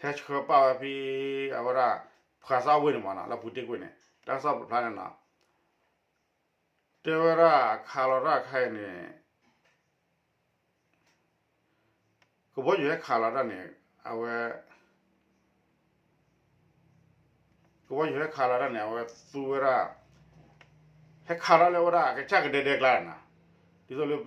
ဟဲဆှၢပာ်ဝဲဖဲ အဝဲဒၣ် ဖၣ်ဆၣ်အဝ့ၢ်န့ၣ်မ့ၢ်နီၤ လၢပူၤတ့ၢ်ကွံာ်န့ၣ် တၢ်ကစီၣ်ပာ်ဖျါန့ၣ်နီၤ တဲဝဲဒၣ်ခးလီၤတၢ်ခါအံၤန့ၣ် ကဘီယူၤဟဲခးလီၤတၢ်န့ၣ် အဝဲ ကဘီယူၤဟဲခးလီၤတၢ်န့ၣ် အဝဲသူဝဲဒၣ် ဟဲခးလီၤလၢဝဲဒၣ်အကစၢ်ကဒဲဒဲကျါန့ၣ်နီၤ, ဒ်သိးလၢ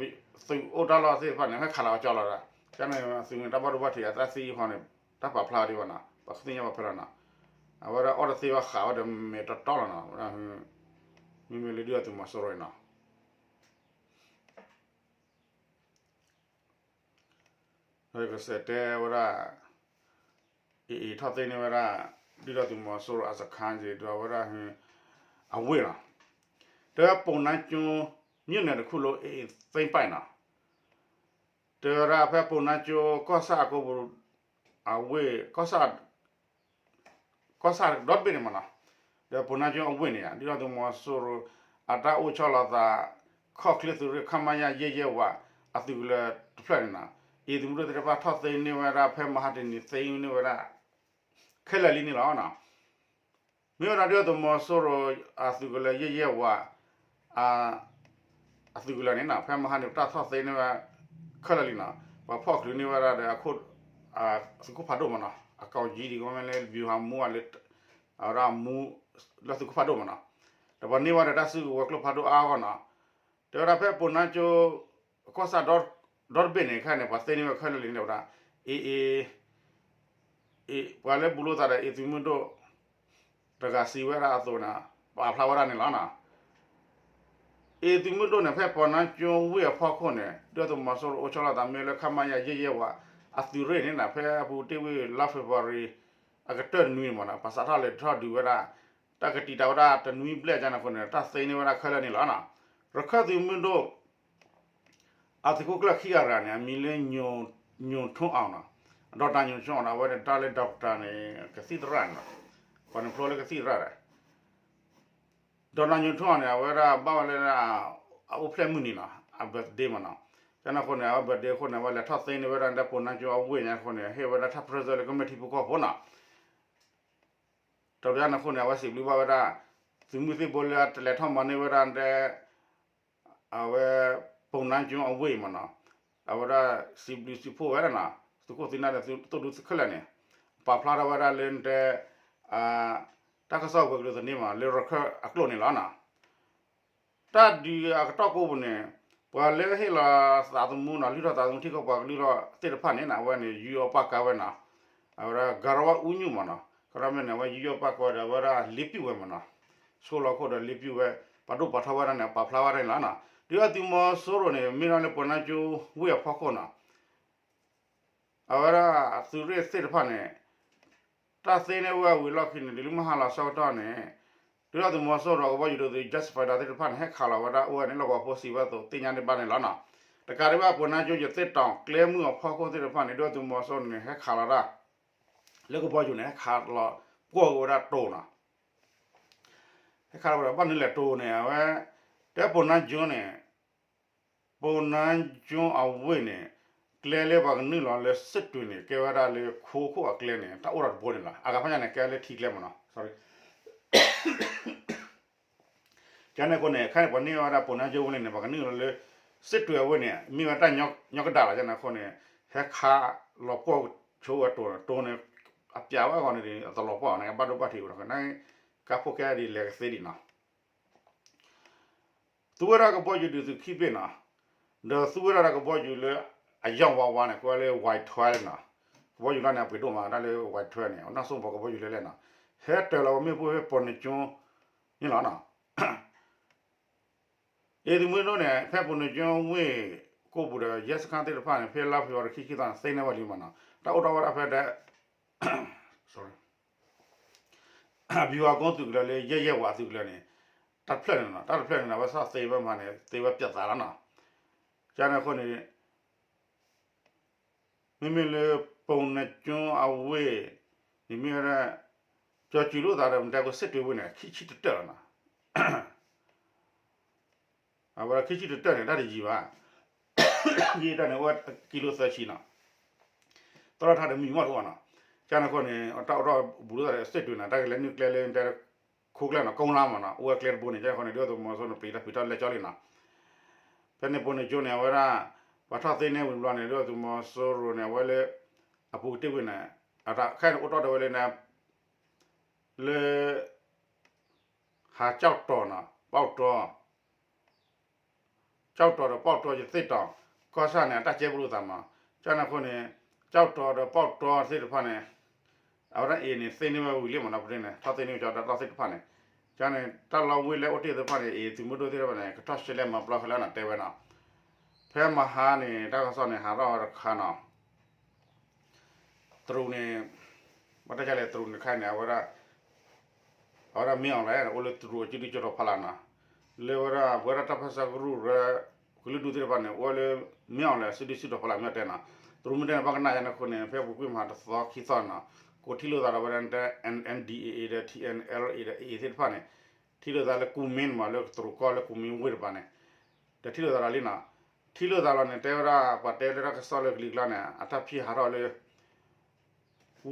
သုးအိၣ်တၢ်လီၢ်သ့ၣ်တဖၣ်န့ၣ် ဟဲခးလီၤကၠီလီၤဒၣ်, ကန့ၣ်သုးန့ၣ် တၢ်ဘၣ်ဒိဘၣ်ထံးအတၢ်သံအဖီန့ၣ် တၢ်ပာ်ဖျါဒံးဘၣ်နီၤ, ပှၤသ့ၣ်ညါဘၣ်ဖဲလီၤနီၤ, အဝဲဒၣ်အီၣ်တသ့ဘၣ်ဃးဝဲဒီးမဲာ်တီတီလီၤနီၤ, မ့မ့ၢ်လၢဒုၣ်ဒါသုးမီၤစိရိၤအံၤနီၤ ဒီးကစဲးတဲဝဲဒၣ် အ့ၣ်အ့ၣ်ထီၣ်သ့န့ၢ်ဝဲဒၣ် ဒုၣ်ဒါသုးမီၤစိရိၤအစခါက့ၤဒီးဝဲဒၣ် အဝ့ၢ်လီၤ, တဲဝဲ ပုဏ္ဏားကျွန်း မြို့နယ်တစ်ခုလုံး အေအေသိမ်းပိုက်နီၤ, တဲဝဲဒၣ်ဖဲပုဏ္ဏားကျွန်း ကီၢ်ဆၣ်အကိပူၤ အဝ့ၢ် ကီၢ်ဆၣ် ကီၢ်ဆၣ်ဒီတဘ့ၣ်န့ၣ်မ့ၢ်နီၤ, ဒီးပုဏ္ဏားကျွန်းအဝ့ၢ်န့ၣ် ဒုၣ်ဒါသုးမီၤစိရိၤ အတၢ်အိၣ်ဆီလီၤသး ခီၣ်ချ့သုးရ့ၣ် ခမရ ယဲၢ်ယဲၢ်ဝး အသုးကလၢၤတဖျၢၣ်န့ၣ်နီၤ, အ့ၣ်သုးမုၢ်ဒိၣ်သ့ၣ်တဖၣ်ထီၣ်သ့န့ၢ်ဝဲဒၣ် ဖဲမဟါတနံၤသ့န့ၢ်ဝဲဒၣ် ခဲလၢာ်လံန့ၣ်လီၤ. မ့ၢ်ဝဲဒၣ်ဒုၣ်ဒါသုးမီၤစိရိၤ အသုးကလၢၤယဲၢ်ယဲၢ်ဝး အသုးကလၢၤန့ၣ်နီၤ ဖဲမဟါန့ၣ် ပတၢ်ထီၣ်သ့န့ၢ်ဝဲ ခဲလၢာ်လံနီၤ, ပှၤဖီၣ်ချုးန့ၢ်ဝဲဒၣ်ဒီး သုးခိၣ်ဖးဒိၣ်မ့ၢ်နီၤ အကောင်ကြီးဒ်ကမ့ၢ်လၢ ဗျူဟာမှူး အဝဲဒၣ်မူ လၢသုးခိၣ်ဖးဒိၣ်မ့ၢ်နီၤ, ဒီးပှၤန့ၢ်ဝဲဒီးတၢ်စုကဝဲၤကျိဖးဒိၣ်အါအါဂီၢ်နီၤ, တဲဝဲဒၣ်ဖဲပုဏ္ဏားကျွန်း ကီၢ်ဆၣ်ဒီတဘ့ၣ်န့ၣ် ခဲန့ၣ် ပှၤသ့န့ၢ်ဝဲခဲလၢာ်လံန့ၣ်ဝဲဒၣ် အ့ၣ်အ့ၣ် အ့ၣ် ပှၤလၢဘူးလိာ်သးဒီး အ့ၣ်သုးမုၢ်ဒိၣ် တဂၤစံးဝဲဒၣ်အသိးန့ၣ် ပာ်ဖျါဝဲဒၣ်န့ၣ်လီၤ. အ့ၣ်သုးမုၢ်ဒိၣ်န့ၣ် ဖဲပုဏ္ဏားကျွန်းဝ့ၢ်အဖီခိၣ်န့ၣ် ဒုၣ်ဒါသုးမီၤစိရိၤအိၣ်ဆီလီၤသးမ့ၢ်လၢ ခမရ ယဲၢ်ယဲၢ်ဝး အသုးရ့ၣ်န့ၣ်နီၤ ဖဲအပူၤတ့ၢ်ဝံၤလါ February အကတၢၢ်တနွံန့ၣ်မ့ၢ်နီၤ ပှၤစးထီၣ်လဲၤထီၣ်ဒုးဝဲဒၣ် တၢ်ကတံာ်တာ်ဝဲဒၣ်တနွံဘျဲၣ်ကန့ၣ်အဃိန့ၣ် တၢ်သ့န့ၢ်ဝဲဒၣ်ခဲလၢာ်န့ၣ်လီၤ. ရခၢၣ်သုးမုၢ်ဒိၣ် အသုးခိၣ်ကျၢၢ်ခံဂၤတဂၤန့ၣ် အမံၤလၢ ညိုထွန်းအောင်နီၤ, ဒေါက်တာ ညိုထွန်းအောင်နီၤ အဝဲန့ၣ် တၢ်လၢ doctor န့ၣ် ကသံၣ်သရၣ်န့ၣ်လီၤ, ပှၤန့ၣ်ဖျိလၢကသံၣ်သရၣ်ဒီး ဒေါက်တာ ညိုထွန်းအောင်န့ၣ် အဝဲဒၣ်ဘၣ်ဝဲလၢ အအိၣ်ဖျဲၣ်မုၢ်နံၤနီၤ အ birthday မ့ၢ်နီၤ, ကန့ၣ်အဃိန့ၣ် အဝဲ birthday အဃိန့ၣ် အဝဲလဲၤထီၣ်သ့န့ၢ်ဝဲဒၣ်ဒီး ပုဏ္ဏားကျွန်းအဝ့ၢ်န့ၣ်အဃိန့ၣ် ဟ့ၣ်ဝဲဒၣ်တၢ် present လၢကမျၢၢ်ထံဖိကီၢ်ဖိနီၤ တၢ်န့ၣ်အဃိန့ၣ် အဝဲစံးဘျုးဘၣ်ဝဲဒၣ် သုးမုၢ်သံၣ်ဘိလၢတလဲၤထီၣ်မၤန့ၢ်ဝဲဒၣ်တဲ အဝဲ ပုဏ္ဏားကျွန်းအဝ့ၢ်မ့ၢ်နီၤ, အဝဲဒၣ်စံးဘျုးစံးဖှိၣ်ဝဲဒၣ်နီၤ, သုးခိၣ်သုးနၢ်ဒီးသုးဒူသုးခဲလၢာ်န့ၣ်, ပာ်ဖျါထီၣ်ဝဲဒၣ်လၢတဲ အ တၢ်ကစီၣ်ပှၤကလုာ်သန့မး လၢရခၢၣ်အကျိာ်န့ၣ်လီၤနီၤ. တၢ်ဒုးအကတီၢ်ကိးပူၤန့ၣ် ပှၤလၢဟ့ၣ်လီၤသးသမူနီၤ လုၢ်ထီၣ်သးသမူထံကီၢ် ပှၤကလုၢ်ထီၣ်သ့ၣ်တဖၣ်န့ၣ် အဝဲန့ၣ် ယူးယီၣ်ပာ်ကါဝဲနီၤ. အဝဲဒၣ် ကၤရဝၣ်အူညုၣ်မးနီၤ ကရၣ်မ့ၢ်န့ၣ် အဝဲယူးယီၣ်ပာ်ကါဝဲဒီး အဝဲဒၣ်လ့ပျုၢ်ဝဲမးနီၤ. ဆိလီၤခိၣ်ဒီးလ့ပျုၢ်ဝဲ ပာ်ဒိၣ်ပာ်ထီၣ်ဝဲဒၣ်န့ၣ် ပာ်ဖျါဝဲဒၣ်န့ၣ်လီၤနီၤ. ဒုၣ်ဒါသုးမီၤစိရိၤန့ၣ် မ့ၢ်ဒၣ်လၢပှၤနါကၠိဝ့ၢ်အဖီခိၣ်နီၤ အဝဲဒၣ်အသုးရ့ၣ်သ့ၣ်တဖၣ်န့ၣ် တၢ်သ့န့ၢ်ဝဲအဝံၤအလီၢ်ခံန့ၣ် တုၤလၢမုၢ်ဟါလီၤဆၢကတီၢ်န့ၣ် ဒုၣ်ဒါသုးမီၤစိရိၤကဘီယူၤဒုးသုး jet fighter သ့ၣ်တဖၣ်န့ၣ် ဟဲခးလီၤဝဲဒၣ်အိၣ်ဝဲန့ၣ် လီၢ်ကဝီၤဖိစံးဝဲအသိးသ့ၣ်ညါဒံးဘၣ်န့ၣ်လီၤနီၤ. တကးဒံးဘၣ် ပှၤနါကၠိယသ့ၣ်တီၤ ကျဲမုၢ်အဖီခိၣ်သ့ၣ်တဖၣ်န့ၣ် ဒုၣ်ဒါသုးမီၤစိရိၤန့ၣ် ဟဲခးလီၤဒၣ် လၢကဘီယူၤန့ၣ် ဟဲခးလီၤပှီၢ်က့ၤဝဲဒၣ်တိၤနီၤ. ဟဲခးလီၤဝဲဒၣ် ဘၣ်မနုၤလဲၣ်တိၤန့ၣ် အဝဲ တဲပှၤနါကၠိန့ၣ် ပှၤနါကၠိအဝ့ၢ်န့ၣ် ကျဲလၢပှၤကနုာ်လီၤလၢစစ်တွေန့ၣ် ကဲဝဲဒၣ်လၢခိခိၣ်အကျဲန့ၣ် တၢ်အိၣ်ထီၣ်တဘိန့ၣ်လီၤ. အဂၤဖဲညါန့ၣ် ကဲလၢထံကျဲမးနီၤ. ကန့ၣ်အဃိန့ၣ် ခဲအံၤန့ၣ် ပှၤန့ၢ်ဝဲဒၣ်ပှၤနါကၠိဝ့ၢ်န့ၣ် ပှၤကနုာ်လီၤလၢစစ်တွေအဝ့ၢ်န့ၣ် မ့ၢ်ဝဲတၢ်ညီကဒၣ်လီၤ. ကန့ၣ်အဃိန့ၣ် ဟဲခးလီၤပှီၢ်ဆိဝဲတိၤ, တိၤန့ၣ် အပျးဝဲအဂီၢ်န့ၣ် အတလီၤပှီၢ်န့ၣ် အဘၣ်ဒိဘၣ်ထံးအိၣ်ဒီး ကဲကါဖိခဲအံၤဒ်လဲၣ်ကသ့ဒံးနီၤ. သူဝဲဒၣ်ကဘီယူၤဒုးသုးခံဘ့ၣ်နီၤ, ဒီးသူဝဲဒၣ်ဒီးကဘီယူၤလၢအယီၢ်ဝါဝါန့ၣ် ကိးဝဲလၢ Y twelve န့ၣ်နီၤ, ကဘီယူၤလီၤန့ၣ် အပှ့ၤဒိၣ်မးဒၣ်လၢ Y twelve န့ၣ် အနီၢ်စိပှၤကဘီယူၤလဲၣ်လဲၣ်နီၤ, ဟဲတၢၤလီၤဝဲမ့ၣ်ပိၢ်ဖဲပှၤနါကၠိန့ၣ်လီၤနီၤ. အ့ၣ် သုးမုၢ်ဒိၣ်န့ၣ် ဖဲပှၤနါကၠိဝ့ၢ်ကိးပူၤဒီး ရဲစခန်းသ့ၣ်တဖၣ်န့ၣ် ဖဲလါဖ့ၤဘြူၤအါရံၤခံဆံသီန့ၣ် သ့န့ၢ်ဝဲလံမးနီၤ, တၢ်အိၣ်ထီၣ်ဝဲဒၣ်ဖဲဒၣ် ဗျူဟာကုန်းသုးကလၢၤလၢ ရဲရဲဝါသုးကလၢၤန့ၣ် တၢ်တဖျၢၣ်န့ၣ်နီၤ, တၢ်တဖျၢၣ်န့ၣ် အဝဲသ့ၣ်သ့ဝဲမးန့ၣ် သ့ဝဲပျဲးသးလီၤနီၤ. ကန့ၣ်အဃိန့ၣ် မ့မ့ၢ်လၢပှၤနါကၠိအဝ့ၢ်န့ၣ်မ့ၢ်ဝဲဒၣ် ကၠီၤစူၤလိာ်သးဒီး မတဲခိၣ်စစ်တွေဝ့ၢ်န့ၣ် ခံဆံတတၢၢ်လီၤနီၤ. အဝဲခံဆံတတၢၢ်န့ၣ် တၢ်တယံာ်ဘၣ်, ယံာ်တၢၢ်န့ၣ် အိၣ်ဝဲကံလိသၢဆံနီၤ, သရၣ်ထါဒီးမံမီၢ်တအိၣ်နီၤ. ကန့ၣ်အဃိန့ၣ် တၢ်အိၣ်ထီၣ်ဘူးလိာ်သးဒီး စစ်တွေန့ၣ် တၢ်ကလဲၤနုာ်ကျဲလၢတဲ ခိကျဲနီၤ ကိလါမးနီၤ အိၣ်ဝဲကျဲတဘိန့ၣ် ကန့ၣ်အဃိန့ၣ် ဒုၣ်ဒါသုးမီၤစိရိၤန့ၣ် ပျံၤတၢ်ဖုးတၢ်လဲၤကၠီလံနီၤ. ဖဲန့ၣ်ပှၤနါကၠိန့ၣ် အဝဲဒၣ် ပှၤထီၣ်သ့န့ၢ်ဝံၤဘျီန့ၣ် ဒုၣ်ဒါသုးမီၤစိရိၤန့ၣ် အဝဲလၢ အပူၤတ့ၢ်ဝ့ၢ်န့ၣ် အတၢ်ခဲအံၤန့ၣ်အိၣ်တီၢ်ဒၣ်ဝဲလၢ လၢ ဟးကၠီၣ်တီၤနီၤ ပီၣ်တီၤ ကၠီၣ်တီၤဒီးပီၣ်တီၤယသ့ၣ်တီၤ ကီၢ်ဆၣ်န့ၣ် အတၢ်ကဲဘျုးသးမး, ကန့ၣ်အဃိန့ၣ် ကၠီၣ်တီၤဒီးပီၣ်တီၤသ့ၣ်တဖၣ်န့ၣ် အဝဲဒၣ်အ့ၣ်န့ၣ် သ့န့ၢ်ဝဲဝံၤလံမးနီၤ, ပန့ၣ် ထီၣ်သ့န့ၢ်ကၠီတၢ်တီၢ်သ့ၣ်တဖၣ်န့ၣ်, ကန့ၣ် တၢ်လီၢ်ဝ့ၢ်လၢအိၣ်တ့ၢ်သ့ၣ်တဖၣ်န့ၣ် အ့ၣ်သုးမုၢ်ဒိၣ်သ့ၣ်တဖၣ်န့ၣ် ကထီၣ်ရှဲလဲၣ်မၤပျီခဲလၢာ်နီၤ တဲဝဲနီၤ, ဖဲမဟါန့ၣ် တၢ်ကစီၣ်န့ၣ် ဟးထီၣ်ဝဲတခါနီၤ တရူးန့ၣ် ဘၣ်တၢ်လဲၣ် တရူးန့ၣ်ခါန့ၣ် အဝဲဒၣ် အဝဲဒၣ်မ့ၢ်အီၤလဲၣ် အိၣ်လၢတရူးအစုဒုၣ်စုတီၤဖီလာ်နီၤ, လၢဝဲဒၣ် ပဝဲဒၣ်တၢ်ပၢဆှၢကရူၢ်ရၢ ကလုာ်ဒူၣ်သ့ၣ်တဖၣ်န့ၣ် အိၣ်ဝဲလၢမ့ၢ်အီၤလဲၣ် စုဒုၣ်စုတီၤဖီလာ်မ့ၢ်တဲနီၤ, တရူးမ့ၢ်တဲန့ၣ် ဘၣ်ကနၣ်ယါန့ၣ်အဃိန့ၣ် ဖဲပူၤကွံာ်မဟါတသီခံသီနီၤ ကိးထံၣ်လိာ်သးဒီးဝဲဒၣ် NMDAA ဒီး TNLA ဒီး AA သ့ၣ်တဖၣ်န့ၣ် ထံၣ်လိာ်သးလၢကူမ့ၢ်မး လၢတရူးကီၢ်လၢကူမ့ၢ်ဝ့ၢ်တပၤန့ၣ် ဒီးထံၣ်လိာ်သးဒီးလံနီၤ, ထံၣ်လိာ်သးလီၤန့ၣ် တဲဝဲဒၣ် ပှၤတဲလၢတၢ်ကစီၣ်လၢကလံၤကျါန့ၣ် အတၢ်ဖံးဟးထီၣ်လၢ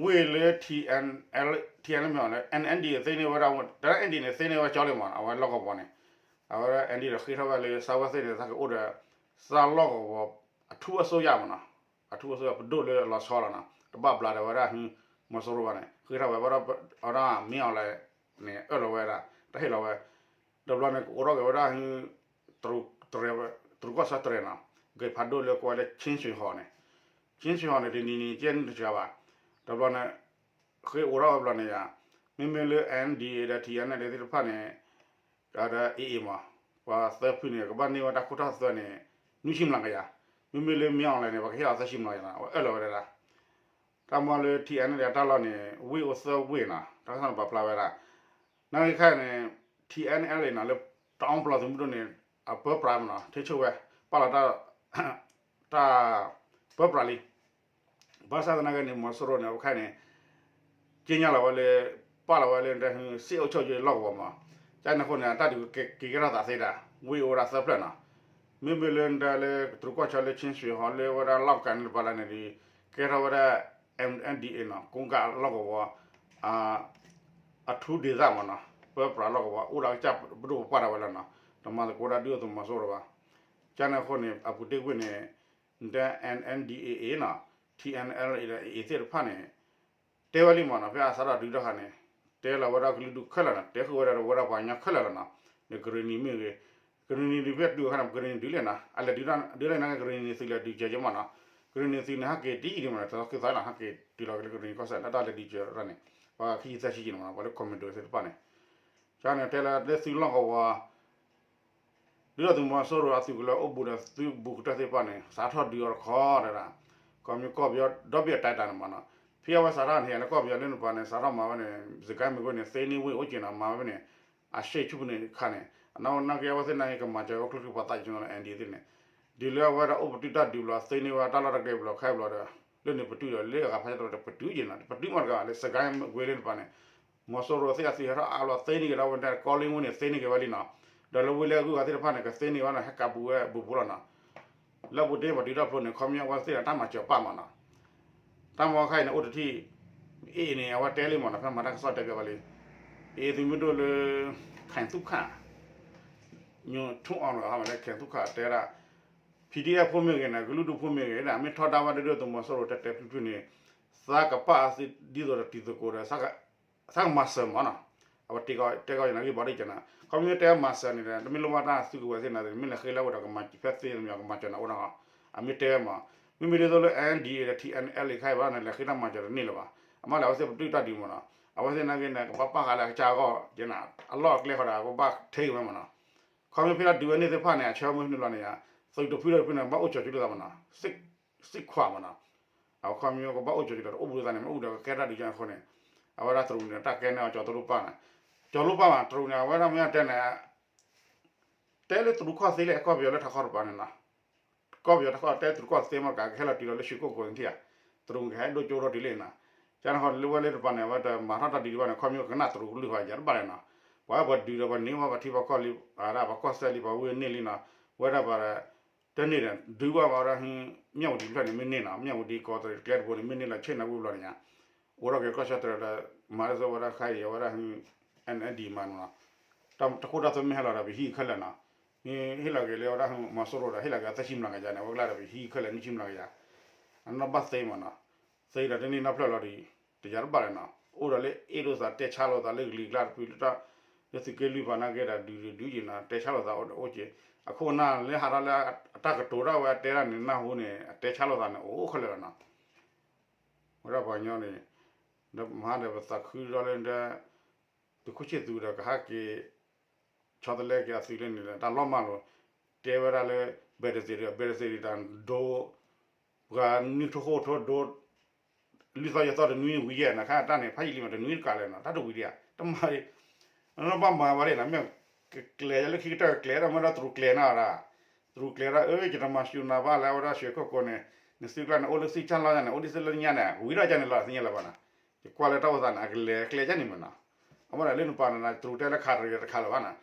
ဝ့ၢ်လၢ TNL TNL မ့ၢ်အီၤလဲၣ် NMD သ့န့ၢ်ဝဲဒၣ် တၢ် ND န့ၣ် သ့န့ၢ်ဝဲကၠီလံမး အဝဲလီၢ်ကဝီၤန့ၣ်, အဝဲ ND ဒီးဃ့ထီၣ်ဝဲလၢ စၢ်ဝဲသ့ၣ်န့ၣ် သးကအိၣ်ဒီး စၢ်လီၢ်ကဝီၤ အထူအစိယမးနီၤ, အထူအစိယပဒိၣ်လၢအလီၤဆီလီၤနီၤ, တဘၣ်ဘျးဒီးဝဲဒၣ် မီၤစိရိၤဘၣ်န့ၣ် ဃ့ထီၣ်ဝဲ အဝဲဒၣ်မ့ၢ်အီၤလဲၣ်န့ၣ် အၢၣ်လီၤဝဲဒၣ် တၢ်ဟ့ၣ်လီၤဝဲ တဘျီန့ၣ် ကအိးထီၣ်က့ၤဝဲဒၣ် တရူးကီၢ်ဆၢတြဲၤနီၤ, ဂ့ၢ်ဖးဒိၣ်လၢကိးဝဲလၢ ချင်းရွှေဟော်န့ၣ်, ချင်းရွှေဟော်န့ၣ် တနံၤနံၤကဲနုာ်တစှၤဘၣ်, တဘျီန့ၣ် ဃ့အိးထီၣ်ဝဲဘျီန့ၣ်ယါ, မ့မ့ၢ်လၢ NDAA ဒီး TNLA သ့ၣ်တဖၣ်န့ၣ် ဒီး AA မး, ပှၤသၢဖုန့ၣ် ကဘၣ်န့ၢ်ဝဲတၢ်ခိၣ်ထီၣ်သၢန့ၣ် နွံဆံမျးကယၤ, မ့မ့ၢ်လၢမ့ၢ်အီၤလဲၣ်န့ၣ် ပှၤကဟ့ၣ်လီၤသၢဆံမျးကယၤနီၤ, အဝဲအၢၣ်လီၤဝဲဒၣ် တၢ်မၤလၢ TNLA အတၢ်လီၢ်န့ၣ် ဝ့ၢ်အိၣ်သၢဝ့ၢ်နီၤ, တၢ်ကစီၣ်န့ၣ်ပာ်ဖျါဝဲဒၣ်, နာ်က့ခါန့ၣ် TNLA နီၤ လၢတအီပျီသုးမုၢ်ဒိၣ်န့ၣ် အပၢပြးမးနီၤ ထိန်းချုပ်ဝဲ ပာ်လီၤတၢ် တၢ်ပၢပြးလံ, ဘၣ်ဆၣ်သနာ်က့န့ၣ် မီၤစိရိၤန့ၣ် အဝဲခါန့ၣ် က့ညါလီၤဝဲလၢ ပာ်လီၤဝဲလၢ စစ်အုပ်ချုပ်ရေး လီၢ်ကဝီၤမး, ကန့ၣ်အဃိန့ၣ် အတၢ်ဒုးကကဲထီၣ်သးသ့ဒၣ် ဝ့ၢ်အိၣ်ဝဲဒၣ်သၢဖျၢၣ်နီၤ, မ့မ့ၢ်လၢဒၣ်လၢတရူးကီၢ်ဆၢလၢ ချင်းရွှေဟော် လၢဝဲဒၣ် လောက်ကိုင် န့ၣ်တပၤလၢန့ၣ်ဒီး ကဲထီၣ်ဝဲဒၣ် MNDAA နီၤ ကိုးကန့် လီၢ်ကဝီၤ အထူဒေသမးနီၤ ပၢပြးလီၢ်ကဝီၤ အိၣ်ဒီးကစၢ်ပဒိၣ်ပပှၢ်ဒၣ်ဝဲလီၤနီၤ, တမၤသကိးဒၣ်ဒုၣ်ဒါသုးမီၤစိရိၤဘၣ်, ကန့ၣ်အဃိန့ၣ် အပူၤတ့ၢ်ကွံာ်န့ၣ် ဒ် MNDAA နီၤ TNLA ဒီး AA သ့ၣ်တဖၣ်န့ၣ် တဲဝဲလံမးနီၤ ဖဲအစးထီၣ်ဒုးတၢ်ခါန့ၣ် တဲ တဲလီၤဝဲဒၣ်ကလုာ်ဒူၣ်ခဲလၢာ်နီၤ, တဲဃုာ်ဝဲဒၣ်ဝဲဒၣ်ပှၤကညီခဲလၢာ်လီၤနီၤ, ဒီးကရ့ၣ်နံၤမ့ၢ်ဂ့ၤ, ကရ့ၣ်နံၤဒုးဖဲတုၤအခါန့ၣ် ကရ့ၣ်နံၤဒုးလဲၣ်နီၤ, အလဲၤဒုးဒၣ်လဲၣ်န့ၣ် ကရ့ၣ်နံၤသုးလဲၤဒုးကဲကဲမးနီၤ, ကရ့ၣ်နံၤသုးန့ၣ် ဟဲက့ၤတယံာ်ဒံးမးနီၤ, တသီခံသီနီၤ ဟဲက့ၤတုၤလီၤက့ၤလၢကရ့ၣ်နံၤကီၢ်စဲၣ် လၢတၢ်လဲၤဒုးကဲရၢ်န့ၣ်, ပှၤခံဆံသၢဆံက့ၤန့ၣ်မးနီၤ, ပှၤလၢ commando သ့ၣ်တဖၣ်န့ၣ်, ကန့ၣ်တဲလၢလၢသုးလီၢ်ကဝီၤ ဒုၣ်ဒါသုးမီၤစိရိၤအသုးကလၢၤအိၣ်ဘူးဒီးသုးဘူးကတၢၢ်သ့ၣ်တဖၣ်န့ၣ် စးထီၣ်ဒုးအီၤတခီတဒၣ်, ခီမ့ၢ်ကီၢ်ပယီၤဒီဘ့ၣ်အတၢ်တၢ်န့ၣ်မးနီၤ, ဖဲအဝဲစးထီၣ်န့ၣ် ဟဲလၢကီၢ်ပယီၤလၢနပၤန့ၣ် စးထီၣ်မၤဝဲန့ၣ် စကဲမ့ၢ်ဝဲန့ၣ် သ့န့ၢ်ဝ့ၢ်အိၣ်က့ၤနီၤ မၤဝဲဖဲန့ၣ်, အရှေ့ဆူၣ်န့ၣ်ခါန့ၣ်, အနီၢ်ကီၢ်က့ၤအဝဲသ့ၣ်နာ်က့ၤ ကမၤစၢၤဝဲကျိချံမျိာ်သၣ်က့ၤနီၤ NDAA သ့ၣ်န့ၣ်, ဒ်လၢအဝဲဒၣ်အိၣ်ပတုာ်တၢ်ဒုးဘျီ သ့န့ၢ်ဝဲတၢ်လီၢ်တၢ်ကျဲဘျီခဲဘျီဒီး, လၢန့ၣ်ပတုာ်ဒီးလၢအဂၤဖးဆၢတပတုာ်က့ၤနီၤ ပတုာ်မးတကးဘၣ်လၢစကဲမ့ၢ်ဝဲလၢနပၤန့ၣ် မီၤစိရိၤသ့ၣ်အသုးဟဲထီၣ်အါဘျီသ့န့ၢ်က့ၤဒီးဝဲဒၣ်ကီလ့ဝ့ၢ်န့ၣ် သ့န့ၢ်က့ၤဝဲလံနီၤ, ဒီးလၢဝ့ၢ်လၢအဂုၤအဂၤသ့ၣ်တဖၣ်န့ၣ် ကသ့န့ၢ်ဝဲနီၤ ဟဲကးပူၤဝဲဘူးဘူးလီၤနီၤ, လၢပူၤတ့ၢ်ပှၤဒုးတၢ်ဖျိန့ၣ် ခီမ့ၢ်အဝဲသ့ၣ်ဒီးတၢ်မၤစၢၤပာ်မးနီၤ, တၢ်မီခါအံၤန့ၣ် အိၣ်တထံၣ်, အ့ၣ်န့ၣ် အဝဲတဲလံမးနီၤ ဖဲမၤတၢ်ကစီၣ်တဲပၠးဝဲလံ, အ့ၣ်သုးမုၢ်ဒိၣ်လၢ ခဲၣ်သူၣ်ခၣ် ညိၣ်ထူအီၤနီၤ ဟဲမၤလၢခဲၣ်သူၣ်ခၣ်တဲဒၣ်, PDF ဖိမ့ၢ်ဂ့ၤန့ၣ် ကလုာ်ဒူၣ်ဖိမ့ၢ်ဂ့ၤဒၣ် မ့ၢ်ထီဒါဝဲဒၣ်ဒုၣ်ဒါသုးမီၤစိရိၤတဲတဲဖျုးဖျုးန့ၣ်, သးကပာ်အသုးဒ်သိးဒီးတံၤသကိးဒီး သးကမၤစၢၤမးနီၤ, အဝဲတဲကီးယၤန့ၣ်ဂ့ၢ်ဘီဒ်ကနၤ ခီမ့ၢ်တဲမၤစၢၤန့ၣ်ဒီး တမ့ၢ်လိၣ်ဘၣ်တၢ်စုကဝဲၤသ့ၣ်နၤ မ့ၢ်လဲၤဃ့လၢဝဲဒီးကမၤဖဲသ့မ့ၢ်ကမၤစၢၤနၤအိၣ်နီၤ, အမ့ၢ်တဲဝဲမး, မ့မ့ၢ်ဒ်သိးလၢ NDAA ဒီး TNLA ခါအံၤဘၣ်န့ၣ် လဲၤဃ့တၢ်မၤစၢၤတန့ၢ်လၢၤဘၣ်, အမ့ၢ်လဲၤအဝဲသ့ၣ်ပတုာ်တၢ်ဒုးမးနီၤ အဝဲသ့ၣ်နာ်က့န့ၣ် ကဘၣ်ပာ်ဃာ်လၢအကစၢ်အဂီၢ်ကနၤ အလီၢ်အကျဲဃီဒီး ကဘၣ်ထဲဝဲမးနီၤ, ခီမ့ၢ်ဖဲလၢဒုးဝဲန့ၣ်သ့ၣ်တဖၣ်န့ၣ် အဆၢမုၢ်ဖဲန့ၣ်ဘျီန့ၣ်ယါ, သုးတဖုဒီးတဖုန့ၣ် ဘၣ်အိၣ်ကၠီၤကၠူလၢသးမးနီၤ, စ့ၢ်ခွါမးနီၤ, အခီမ့ၢ်ကဘၣ်အိၣ်ကၠီၤကၠူဒီးတအိၣ်ဘူးလၢသးန့ၣ် မ့ၢ်အိၣ်ဒီးကကဲတၢ်ဒုးကၠီၤအဃိန့ၣ်, အဝဲဒၣ်တရူးန့ၣ် တၢ်ကဲန့ၢ်အီၤကၠီၤတရူးပၢ်န့ၣ်, ကၠီၤတရူးပၢ်မး တရူးန့ၣ် အဝဲဒၣ်မ့ၢ်တဲန့ၣ် တဲလၢတရူးကီၢ်သ့လၢကီၢ်ပယီၤလၢထးခီတပၤန့ၣ်နီၤ ကီၢ်ပယီၤတခီတဲတရူးကီၢ်သ့မးကး ကဟဲလီၤတုၤလီၤလၢရွှေကုက္ကိုန့ၣ်ထံၣ်ဧါ, တရူးကဟဲဒိၣ်ကၠိထီၣ်တုၤလံနီၤ, ကန့ၣ်ဃီလၢဝဲလၢတပၤန့ၣ် အဝဲတမၤထီၣ်တၢ်ဒုးတဘၣ်န့ၣ် ခီမ့ၢ်ကနၣ်တရူးကလုၢ်ဃီယၤတဘၣ်လဲၣ်နီၤ, ပှၤပှၤဒုးဒီးပှၤန့ၢ်ဝဲပှၤထံပှၤကီၢ်လံ, ပှၤပှၤကီၢ်စဲၣ်လံ ပှၤဝ့ၢ်န့ၢ်လံနီၤ, ဝဲဒၣ်ပှၤ တန့ၢ်ဒီး ဒုးဘၣ်ဝဲဒၣ် မၠၣ်ဝတံၤဖျၢၣ်န့ၣ် မ့ၢ်န့ၢ်နီၤ, မၠၣ်ဝတံၤကီးတရံးကျဲတဘိန့ၣ် မ့ၢ်န့ၢ်လီၤဆ့ၣ်နီၤဝံၤဘျီန့ၣ်ညါ, အိၣ်ထီၣ်က့ၤကီၢ်ဆၢတရံးဒီး မၤလၢသိးဝဲဒၣ်ခါအံၤ အဝဲဒၣ် NLD မၤနီၤ, တၢ်ခိၣ်တၢ်သွဲမ့ၢ်ဟဲလီၤဒီး ပဟံၣ်ခဲလၢာ်နီၤ, မ့ၢ်ဟ့ၣ်လီၤက့ၤလၢဝဲဒၣ်မီၤစိရိၤဒီး ဟ့ၣ်လီၤက့ၤအသၢဆံမျးကယၤန့ၣ် အဝဲကျါဒီး ပဟံၣ်ခဲလၢာ်နွံဆံမျးကယၤ, အနီၢ်ဘၣ်သ့မးနီၤ, သ့ဒီးတန့ၢ်နီၢ်ဖျၢၣ်လီၤဒီး တယၤတဘၣ်လဲၣ်နီၤ, အိၣ်ဒီးလၢအ့ၣ်လိာ်သးတဲဆါလိာ်သးလၢကလံၤကျါတဖုလၢတၢ် လၢသုးက့လွံၢ်ပၤနာ်က့ဒီး ဒုးဒုးဒုးယံၤနီၤ တဲဆါလိာ်သးအိၣ်က့ၤ, အခိၣ်အနၢ်လၢဟးထီၣ်လၢအတၢ်ကတိၤထီၣ်ဝဲတဲဒၣ်န့ၣ် နၢ်ဟူန့ၣ် အတဲဆါလိာ်သးန့ၣ်အိၣ်ခဲလၢာ်လီၤနီၤ, ဝဲဒၣ်ပှၤကညီန့ၣ်, ဒီးမဟါဒီးပသးခုဒီးလၢ သုးခိၣ်ဆ့ၣ်သူဒီးကဟဲက့ၤ ဆီတလဲက့ၤအသုးလၢန့ၣ်ဒီး တၢ်လီၤမၢ်လိာ်, တဲဝဲဒၣ်လၢ ဘဲးတသ့ၣ်ဒီး ဘဲးတသ့ၣ်ဒီးတၢ်ဒိ ပှၤနွံထိၣ်ဃိထိၣ်ဒိ လွံၢ်သီယဲၢ်သီတနွံဝံၤယဲၢ်နၤ ခါတၢ်န့ၣ် ဖးယံာ်လံမး တနွံတကးလဲၣ်နီၤ တၢ်တဝံၤဒံးဧါ တမၤဒံး, နဘၣ်မၤဝဲဒၣ်နီၤ မ့ၢ်ကကျဲၤလၢခံကတၢၢ်ကကျဲၤဒၣ်မ့ၢ်ဒီးတရူးကျဲၤနီၤဒၣ်, တရူးကျဲၤဒၣ် အၢ ယတမၤစူၤနၤဘၣ်လၢအဝဲဒၣ်ရွှေကုက္ကိုန့ၣ်, နသုကျါန့ၣ် အိၣ်လၢသ့ၣ်ကၢ်လီၤယါန့ၣ် အိၣ်ဒ်သိးလၢညါန့ၣ် ဝံၤဒီးယါန့ၣ်လီၤ သ့ၣ်ညါလၢၤဘၣ်နီၤ, ယကွၢ်လၢတၢ်အိၣ်သးန့ၣ် အကလဲၤကျဲၤယါန့ၣ်မးနီၤ, အမ့ၢ်ဒၣ်လၢနပၤန့ၣ် တရူးတဲလၢခးတရံးတခးလၢၤဘၣ်နီၤ,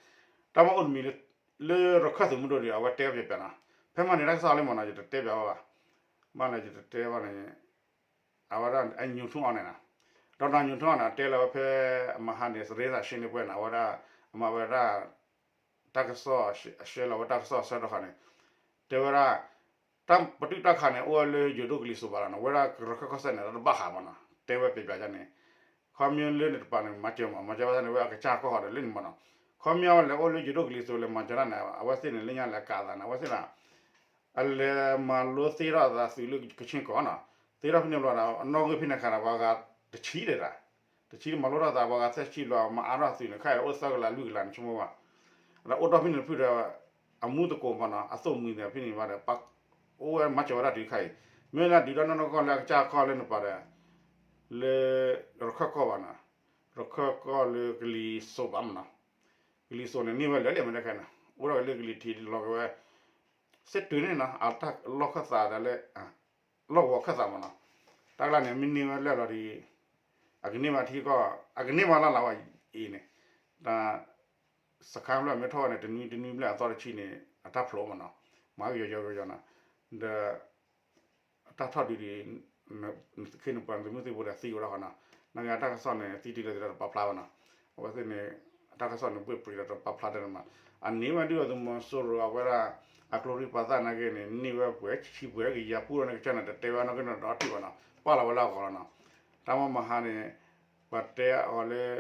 တၢ်မ့ၢ်အိၣ်တမံၤ လၢရခၢၣ်သုးမုၢ်ဒိၣ်ဒီး အဝဲတဲဝဲပျဲးပျဲးနီၤ, ဖဲမၤန့ၢ်တၢ်ကစီၣ်လၢမ့ၢ်နီၤ ယတတဲပျဲးဝဲဘၣ်, ဘၣ်န့ၣ် ယတတဲဘၣ်န့ၣ်, အဝဲဒၣ်အညိၣ်ထူၣ်အီၤန့ၣ်နီၤ, ဒီးနီၢ်ညိၣ်ထူၣ်အီၤန့ၣ် အတဲလၢဝဲဖဲ အမဟါန့ၣ် သရ့သးရှင်းလင်းပွဲန့ၣ် အဝဲဒၣ် အမၤဝဲဒၣ် တၢ်ကစီၣ်အရှဲလီၤဝဲတၢ်ကစီၣ်အဆၢကတီၢ်ခါန့ၣ်, တဲဝဲဒၣ် တၢ်ပတုာ်တၢ်ခးန့ၣ် အိၣ်ဝဲလၢယိၤဒိၣ်ကလံၤစိးဘၣ်လီၤနီၤ, ဝဲဒၣ်ရခၢၣ်ကီၢ်စဲၣ်န့ၣ် တဘၣ်ဃးမးနီၤ, တဲဝဲပျဲးပျဲးယါန့ၣ်, ခီမ့ၢ်လၢန့ၣ်တပၤန့ၣ် မၤစၢၤမး မၤစၢၤဝဲန့ၣ် ဝဲအကစၢ်ကီၢ်ဃီဒီးလၢန့ၣ်မးနီၤ, ခီမ့ၢ်အဝဲလဲၤအိၣ်လၢယိၤဒိၣ်ကလံၤစိးလဲၤမၤစၢၤတၢ်န့ၣ် အဝဲသ့ၣ်န့ၣ် လၢညါလဲၤကးသးန့ၣ် အဝဲသ့ၣ်န့ၣ် အလဲၤမၤလိသ့ထီၣ်သးသုးလၢကဆ့ကီးနီၤ, သ့ထီၣ်ဖဲန့ၣ်ဘျီဒီး အနီၢ်ဂံၢ်ဖဲန့ၣ်ခါဒီး ပှၤဂၤတဆံဒၣ်, တဆံမၤလိထီၣ်သး ပှၤဂၤသၢဆံဘျီ မၤအါထီၣ်သုးန့ၣ် ခါအံၤအိၣ်သၢကလးလွံၢ်ကလးန့ၣ် ဆိကမိၣ်ဘၣ်, ဒီးအိၣ်ထီၣ်ဖဲန့ၣ်တဖုဒီး အမူသကိးမးနီၤ အသိၣ်မှံၤန့ၣ်ဖဲန့ၣ်ဘၣ်ဒီး ပှၤအိၣ်ဝဲမၤစၢၤဝဲဒၣ်တုၤခါအံၤ, မ့ၢ်လၢဒုးတၢ်နီၢ်နီၢ်ကီၢ်လၢအကစၢ်ကီၢ်လၢနပၤဒီး လၢ ရခၢၣ်ကီၢ်ဘၣ်နီၤ, ရခၢၣ်ကီၢ်လၢကလံၤစိးဘၣ်မးနီၤ, ကလံၤစိးန့ၣ် န့ၢ်ဝဲလၢာ်လံမ့ၢ်တခါန့ၣ် အိၣ်ထီၣ်ဝဲလၢကလံၤထံးလီၤက့ၤဝဲ စ့တုၤန့ၣ်နီၤ အတၢ်လီၢ်ခၢၣ်သးဒီးလၢ လီၢ်ကဝီၤခၢၣ်သးမးနီၤ, တၢ်ကျါန့ၣ် မ့ၢ်န့ၢ်ဝဲလၢာ်လီၤဒီး အကန့ၢ်ဘၣ်ထံကီၢ် အကန့ၢ်ဘၣ်လၢ်လၢ်ဝဲအံၤန့ၣ်, တၢ် စခါဖျၢၣ်မ့ၢ်ထီၣ်ဝဲန့ၣ် တနွံတနွံဘျဲၣ်အသီတဆံန့ၣ် အတၢ်ဖျိးမးနီၤ, မၤကယီၤကယီၤကယီၤနီၤ, ဒီး အတၢ်ထီၣ်ဒုးဒံး နခ့နပှၤနသုးမုၢ်သံၣ်ဘိဒီးသံဝဲဒၣ်ဃီနီၤ, နာ်က့အတၢ်ကစီၣ်န့ၣ် သံတုၤလၢသ့ၣ်ဒီးတပာ်ဖျါဘၣ်နီၤ, အဝဲသ့ၣ်န့ၣ် အတၢ်ကစီၣ်န့ၣ် ဘှ့ၣ်ပြံးဒီးတပာ်ဖျါတၢ်န့ၣ်မး, အန့ၢ်ဝဲဒုၣ်ဒါသုးမီၤစိရိၤအဝဲဒၣ် အကျိရံၣ်ပာ်သးနာ်က့န့ၣ် န့ၢ်ဝဲပှဲၤဆံပှဲၤကယၤပူၤဒီးန့ၣ်ကစၢ်န့ၣ် တတဲဝဲနီၢ်ကီၢ်နီၢ်ဒီးထံၣ်ဘၣ်နီၤ, ပာ်လီၤဝဲလၢအဂီၢ်လီၤနီၤ, တၢ်မ့ၢ်မဟါန့ၣ် ပှၤတဲအီၤလၢ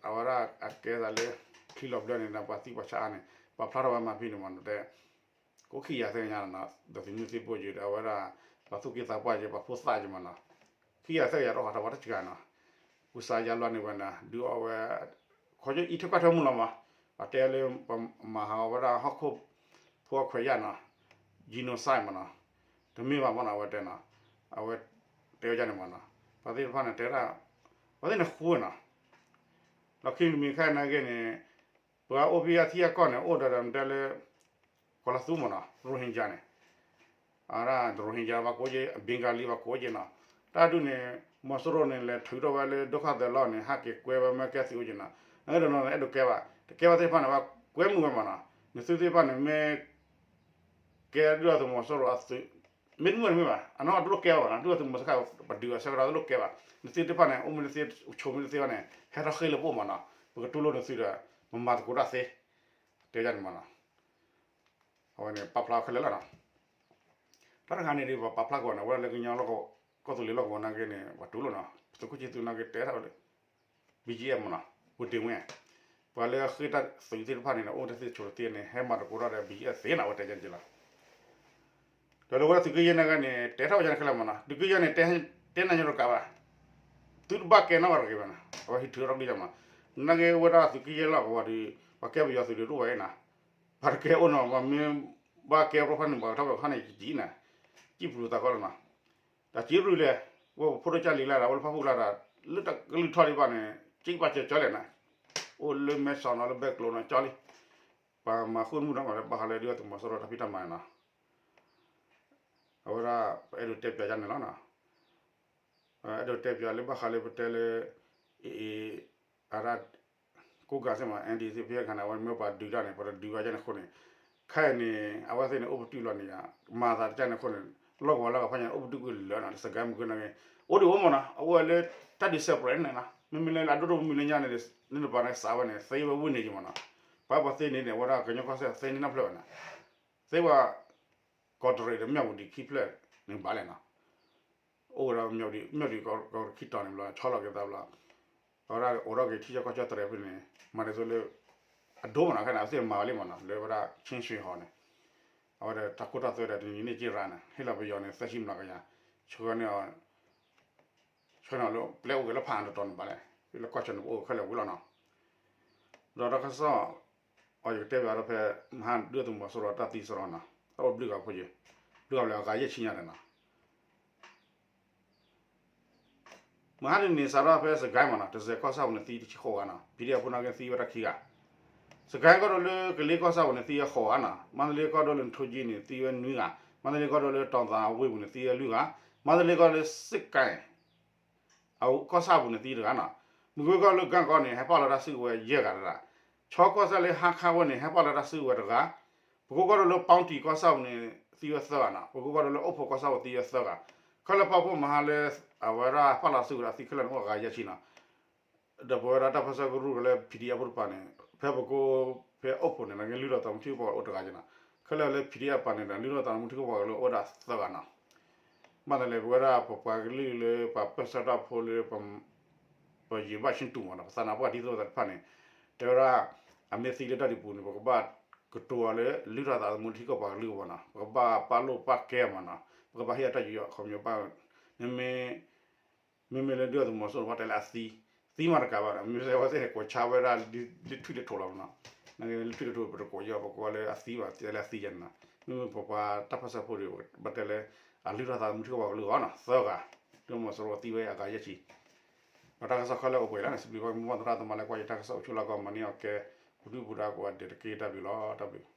အဝဲဒၣ်အကဲသးလၢ ချံလီၤဘျၢန့ၣ်ဒီး ပှၤသံပှၤဆါအါန့ၣ် ပှၤဖျါထီၣ်ဝဲမၤဖဲန့ၣ်မးနီၤ တဲ ကိးခံကယၤသၢကညါနီၤ ဒီးသုးမုၢ်သံၣ်ဘိယံၤဒီး အဝဲဒၣ် ပှၤသူၣ်က့သးပှၢ်ယံၤ ပှၤဖိသၣ်ယံၤမးနီၤ ခံကယၤသၢကယၤတအိၣ်ဟးထီၣ်ဝဲတစှၤနီၤ ကူစါယါလွါန့ၣ်ဝဲန့ၣ် ဒုးအီၣ်ဝဲ ခီကၠိအံးထွဲကွၢ်ထွဲမုၢ်လီၤမး ပှၤတဲလၢ ပမၤဟးဂီၤဝဲဒၣ်ဟီၣ်ခိၣ် ဖိအခွဲးယာ်နီၤ genocide မးနီၤ တမ့ၢ်ဘၣ်မးနီၤ အဝဲတဲနီၤ အဝဲတဲဝဲဒ်န့ၣ်မးနီၤ ပှၤသ့ၣ်တဖၣ်န့ၣ်တဲဒၣ် ပှၤသ့ၣ်န့ၣ်ဃူနီၤ လီၢ်ခံမံၤခါနာ်က့န့ၣ် ပှၤအိၣ်ဖဲအထံအကီၢ်န့ၣ် အိၣ်ဒီးဒီးတဲလၢ ကီၤလၤသူမးနီၤ Rohingya န့ၣ် အဝဲဒၣ် Rohingya ဘၣ်ကိးက့ Bengali ဘၣ်ကိးက့နီၤ တၢ်ဒုးန့ၣ် မီၤစိရိၤန့ၣ် လဲၤထုးထီၣ်ဝဲလၢ ဒုက္ခသည် လီၢ်န့ၣ် ဟးက့ၤကွဲဝဲမ့ၢ်ကဲသုးအိၣ်က့နီၤ နကဒီးနီၤ အဲၣ်ဒိးကဲဘၣ် တကဲဘၣ်သ့ၣ်တဖၣ်န့ၣ် ဘၣ်ကွဲမုာ်ဝဲမးနီၤ နသုသ့ၣ်တဖၣ်န့ၣ် မ့ၢ် ကဲဒုၣ်ဒါသုးမီၤစိရိၤအသုး မ့ၢ်တမုာ်တမ့ၢ်ဘၣ် အနီၢ်တလိၣ်ကဲဘၣ်နီၤ ဒုၣ်ဒါသုးမီၤစိရိၤပဒုးအဆၢကတီၢ်တလိၣ်ကဲဘၣ် နသုသ့ၣ်တဖၣ်န့ၣ် အိၣ်မ့ၢ်နသ့ ဆိးမ့ၢ်နသ့ဘၣ်န့ၣ် ဟဲထီၣ်ဃ့လၢပအိၣ်မးနီၤ ပကတူၢ်လိာ်နသုဒီး မမၤသကိးတၢ်သ့ တဲဒ်န့ၣ်မးနီၤ အဝဲန့ၣ်ပာ်ဖျါခဲလၢာ်လီၤနီၤ တၢ်တခါန့ၣ်ဒ်ပှၤပာ်ဖျါကီးန့ၣ် အဝဲဒၣ်လၢကညီလီၢ်ကဝီၤ ကီၢ်သူလ့ၤလီၢ်ကဝီၤနာ်က့န့ၣ် ပှၤတူၢ်လိာ်နီၤ သုးခိၣ်ဆံသူနာ်က့တဲထီၣ်ဝဲလၢ BGF မးနီၤ ပူၤတ့ၢ်ဝဲ ပှၤလၢအဃ့တၢ်သုးသ့ၣ်တဖၣ်န့ၣ် အိၣ်တသ့ဆိးတသ့န့ၣ် ဟဲမၤသကိးတၢ်ဒီး BGF သ့နီၤ အဝဲတဲကဲက့လီၤ ဒီးလၢဝဲဒၣ်သုးက့ယဲၢ်နာ်က့န့ၣ် တဲထီၣ်ဝဲဒ်န့ၣ်ခဲလၢာ်မးနီၤ သုးက့ယဲၢ်န့ၣ် တဲနၤညါတကးဘၣ် သုတဘၣ်ကဲနီတဂၤတဂ့ၤဘၣ်နီၤ အဝဲဟံးထုးထီၣ်ကလံၢ်မးနီၤ နာ်က့ဝဲဒၣ်သုးက့ယဲၢ်လီၢ်ကဝီၤဒီး ပှၤကဲပယီၤသုးဒီးတအိၣ်ဝဲနီၤ ပှၤတကဲအိၣ်နီၤ ပှၤမ့ၢ်ဘၣ်ကဲပျီဖးန့ၣ် ပှၤကထီၣ်ပှၤခီန့ၣ်ကံၤနၤ ကံၣ်ပျူၤသးကီလီၤနီၤ တၢ်စံးရူၢ်လဲၣ် ဝဲပဖိဒိၣ်ကၢ်လံၤလၢ်ဒီး ဝဲလၢဖးဖူလၢ်ဒီး လၢတၢ်ကလုၢ်ထီၣ်ဒံးဘၣ်န့ၣ် ကံၣ်ဘၣ်ကၠီကၠီလဲၣ်နီၤ အိၣ်လၢမဲဆီးနီၤ လၢဘဲကျိၤနီၤ ကၠီလံ ပှၤမၤဃုာ်မုၢ်ဒီး ဘၣ်ဃးလၢဒုၣ်ဒါသုးမီၤစိရိၤတၢ်ဖံးတၢ်မၤန့ၣ်နီၤ အဝဲဒၣ် ပအဲၣ်ဒိးတဲပၠးယါန့ၣ်လီၤနီၤ အဲၣ်ဒိးတဲပၠးလၢဘၣ်ဃးလၢပတဲလၢ AA အဒၣ် ကိးဂၤသ့ၣ်မး NDAA သ့ၣ်ဖဲခါန့ၣ် အဝဲမ့ၢ်ပှၤဒုးတၢ်န့ၣ် ပှၤတဒုးဘၣ်ယါန့ၣ်အဃိန့ၣ် ခဲအံၤန့ၣ် အဝဲသ့ၣ်န့ၣ် အိၣ်ပတုာ်လီၤန့ၣ်ယါ မၤသးတကၢ်န့ၣ်အဃိန့ၣ် လီၢ်ကဝီၤလၢကဖၣ်ညါန့ၣ် အိၣ်ပတုာ်ကွံာ်လၢာ်နီၤ လၢစကဲမုၢ်ကနၣ်က့ အိၣ်ဒံးအိၣ်မးနီၤ အဝဲလၢတၢ်ဒုး separate န့ၣ်နီၤ မ့မ့ၢ်လၢအဒိၣ်ဒိၣ်မုၢ်လၢညါန့ၣ် နတပၤန့ၣ်စးဝဲန့ၣ် သ့ဝဲဝ့ၢ်န့ၣ်ယံၤမးနီၤ ပှၤပှၤသ့န့ၣ်န့ၣ် အဝဲဒၣ်ကညီကီၢ်စဲၣ်သ့န့ၢ်နီတဖျၢၣ်ဘၣ်နီၤ သ့ဝဲ ကီးတရံးဒီးမၠၣ်ဝတံၤခံဖျၢၣ်န့ၣ်ဘၣ်လဲၣ်နီၤ အိၣ်ဝဲဒၣ်မၠၣ်ဝတံၤ မၠၣ်ဝတံၤကီးတခံတီၤန့ၣ်ဘျီ ဆီလီၤက့ၤသးဘျီ အဝဲဒၣ်အိးထီၣ်က့ၤထံဆၢကီၢ်ဆၢတရံးဖဲန့ၣ် မၤဒ်သိးလၢ အဒိမးနီၤ ခဲန့ၣ် အဝဲသ့ၣ်မၤဝဲလံမးနီၤ လၢဝဲဒၣ် ချင်းရွှေဟော် န့ၣ် အဝဲဒၣ်တၢ်ခိတၢ်သွဲဒီးတနံၤန့ၣ်က့ၤရၤန့ၣ် ဟ့ၣ်လီၤပယီၤန့ၣ် သၢဆံမျးကယၤ ဆှၢန့ၢ်အီၤ ဆှၢန့ၢ်အီၤလၢပျဲအိၣ်က့ၤလၢဖးအါတတီၤန့ၣ်ဘၣ်လဲၣ် လၢကီၢ်ဆၢန့ၣ် ပအိၣ်ခဲလၢာ်ဝံၤလီၤနီၤ ဒီးတၢ်ကစီၣ် အီၤယကတဲပၠးဒီးဖဲ မဟါဒုၣ်ဒါသုးမီၤစိရိၤတၢ်သံစရီနီၤ တၢ်အိၣ်ဘျုးဂၤဖိယံၤ ဘျုးဂၤဘျီအဂၤယဲၢ်ဆံညါဒီးနီၤ မဟါတနံၤစးထီၣ်ဖဲစကဲမးနီၤ တစဲးကီၢ်ဆၣ်ပူၤန့ၣ်သံတဆံဃိးဂၤနီၤ ပံၤဒံအဖိနာ်က့သံဝဲဒၣ်ခံဂၤ စကဲကီၢ်ဒိၣ်လၢကလ့ကီၢ်ဆၣ်ပူၤန့ၣ်သံဝဲဃိးဂၤနီၤ မါတလ့ကီၢ်ဒိၣ်လၢနထိကၠံန့ၣ်သံဝဲနွံဂၤ မါတလ့ကီၢ်ဒိၣ်လၢတီၤသးဝ့ၢ်ပူၤန့ၣ်သံဝဲလွံၢ်ဂၤ မါတလ့ကီၢ်လၢစကဲ အကီၢ်ဆၣ်ပူၤန့ၣ်သံတဂၤနီၤ မုၢ်ကၢကီၢ်လၢကၣ်ကီန့ၣ် ဟဲပာ်လီၤတၢ်စုကဝဲၤယဲၢ်ဂၤတဂၤ ခၠီကီၢ်ဆၣ်လၢဟါခါဝဲန့ၣ် ဟဲပာ်လီၤတၢ်စုကဝဲၤတဂၤ ပကိကီၢ်ဒိၣ်လၢပီၣ်တံၣ်ကီၢ်ဆၣ်ပူၤန့ၣ် သံဝဲသၢဂၤနီၤ ပကိကီၢ်ဒိၣ်လၢအိၣ်ဖှိၣ်ကီၢ်ဆၣ်ပူၤသံဝဲသၢဂၤ ခဲလၢာ်ပာ်ဖှိၣ်မဟါလၢ အဝဲဒၣ်ပာ်လီၤစုကဝဲၤဒီးသံခဲလၢာ်န့ၣ်အိၣ်အဂၤယဲၢ်ဆံနီၤ ဒီးပဝဲဒၣ်တၢ်ပၢဆှၢကရူၢ်ကလၢ PDF ဖိတပၤန့ၣ် ဖဲပကိ ဖဲအိၣ်ဖှိၣ်န့ၣ် နကလုၢ်ထီၣ်သးမူထံကပီၤအိၣ်တဂၤက့နီၤ ခဲလၢာ်လၢ PDF ပၤန့ၣ်ဒီး လုၢ်ထီၣ်သးမူထံကပီၤကလၢအိၣ်ဝဲဒၣ်သၢဂၤနီၤ ဘၣ်သ့ၣ်လၢပဝဲဒၣ်ပပှၤကလုာ်လၢပှၤပၢဆှၢတၢ်ဖိလၢ ပယံၤဘၣ်ဆံတူာ်မးနီၤ ပသးနါပှၢ်ဒ်သိးသးတဖၣ်န့ၣ် တဲဝဲဒၣ် အမ့ၢ်သံလၢတၢ်ဒုးပူၤန့ၣ် ပကဘၣ်ကတိၤအီၤလၢ လုၢ်ထီၣ်သးသမူထံကပီၤကလုာ်ကပီၤနီၤ ပကဘၣ်ပာ်လိာ်ပာ်ကဲမးနီၤ ပကဘၣ်ဟ့ၣ်အတၢ်ယူးယီၣ်ခီပညီဘၣ် မ့မ့ၢ် မ့မ့ၢ်လၢဒုၣ်ဒါသုးမီၤစိရိၤတဖၣ်တဲလၢအသံ သံမးတကးဘၣ်ဒီး မ့ၢ်စ့ၢ်ကီးသ့ၣ်န့ၣ် ကိးဆါဝဲဒၣ်လၢထွံၣ်လၢထိးလီၤမးနီၤ လၢထွံၣ်လၢထိးပတကိးယီၤ ပကိးလၢအသံဘၣ် တဲလၢအသံယဲၢ်န့ၣ်နီၤ မ့မ့ၢ်ပပှၤတၢ်ပၢဆှၢဖိဒီး ဘၣ်တဲလၢ အလုၢ်ထီၣ်သးသမူထံကပီၤကလုာ်အဂီၢ်နီၤ သၢဂၤ ဒုၣ်ဒါသုးမီၤစိရိၤသံဝဲအဂၤယဲၢ်ဆံ ဒီးတၢ်ကစီၣ်ခဲလၢာ်အိၣ်ပှဲၤလံန့ၣ် စံးဘျုးဘၣ်မိၢ်ပၢ်သရၣ်သမါလၢကွၢ်ယတၢ်ကစီၣ်အိၣ်ဆူၣ်လၢကီၢ်မၤန့ၢ်အီၤကဲ ပဒုၣ်ပဒါကိးဂၤဒဲးတက့ၢ် တၢ်ဘျုးလီၤ တၢ်ဘျုး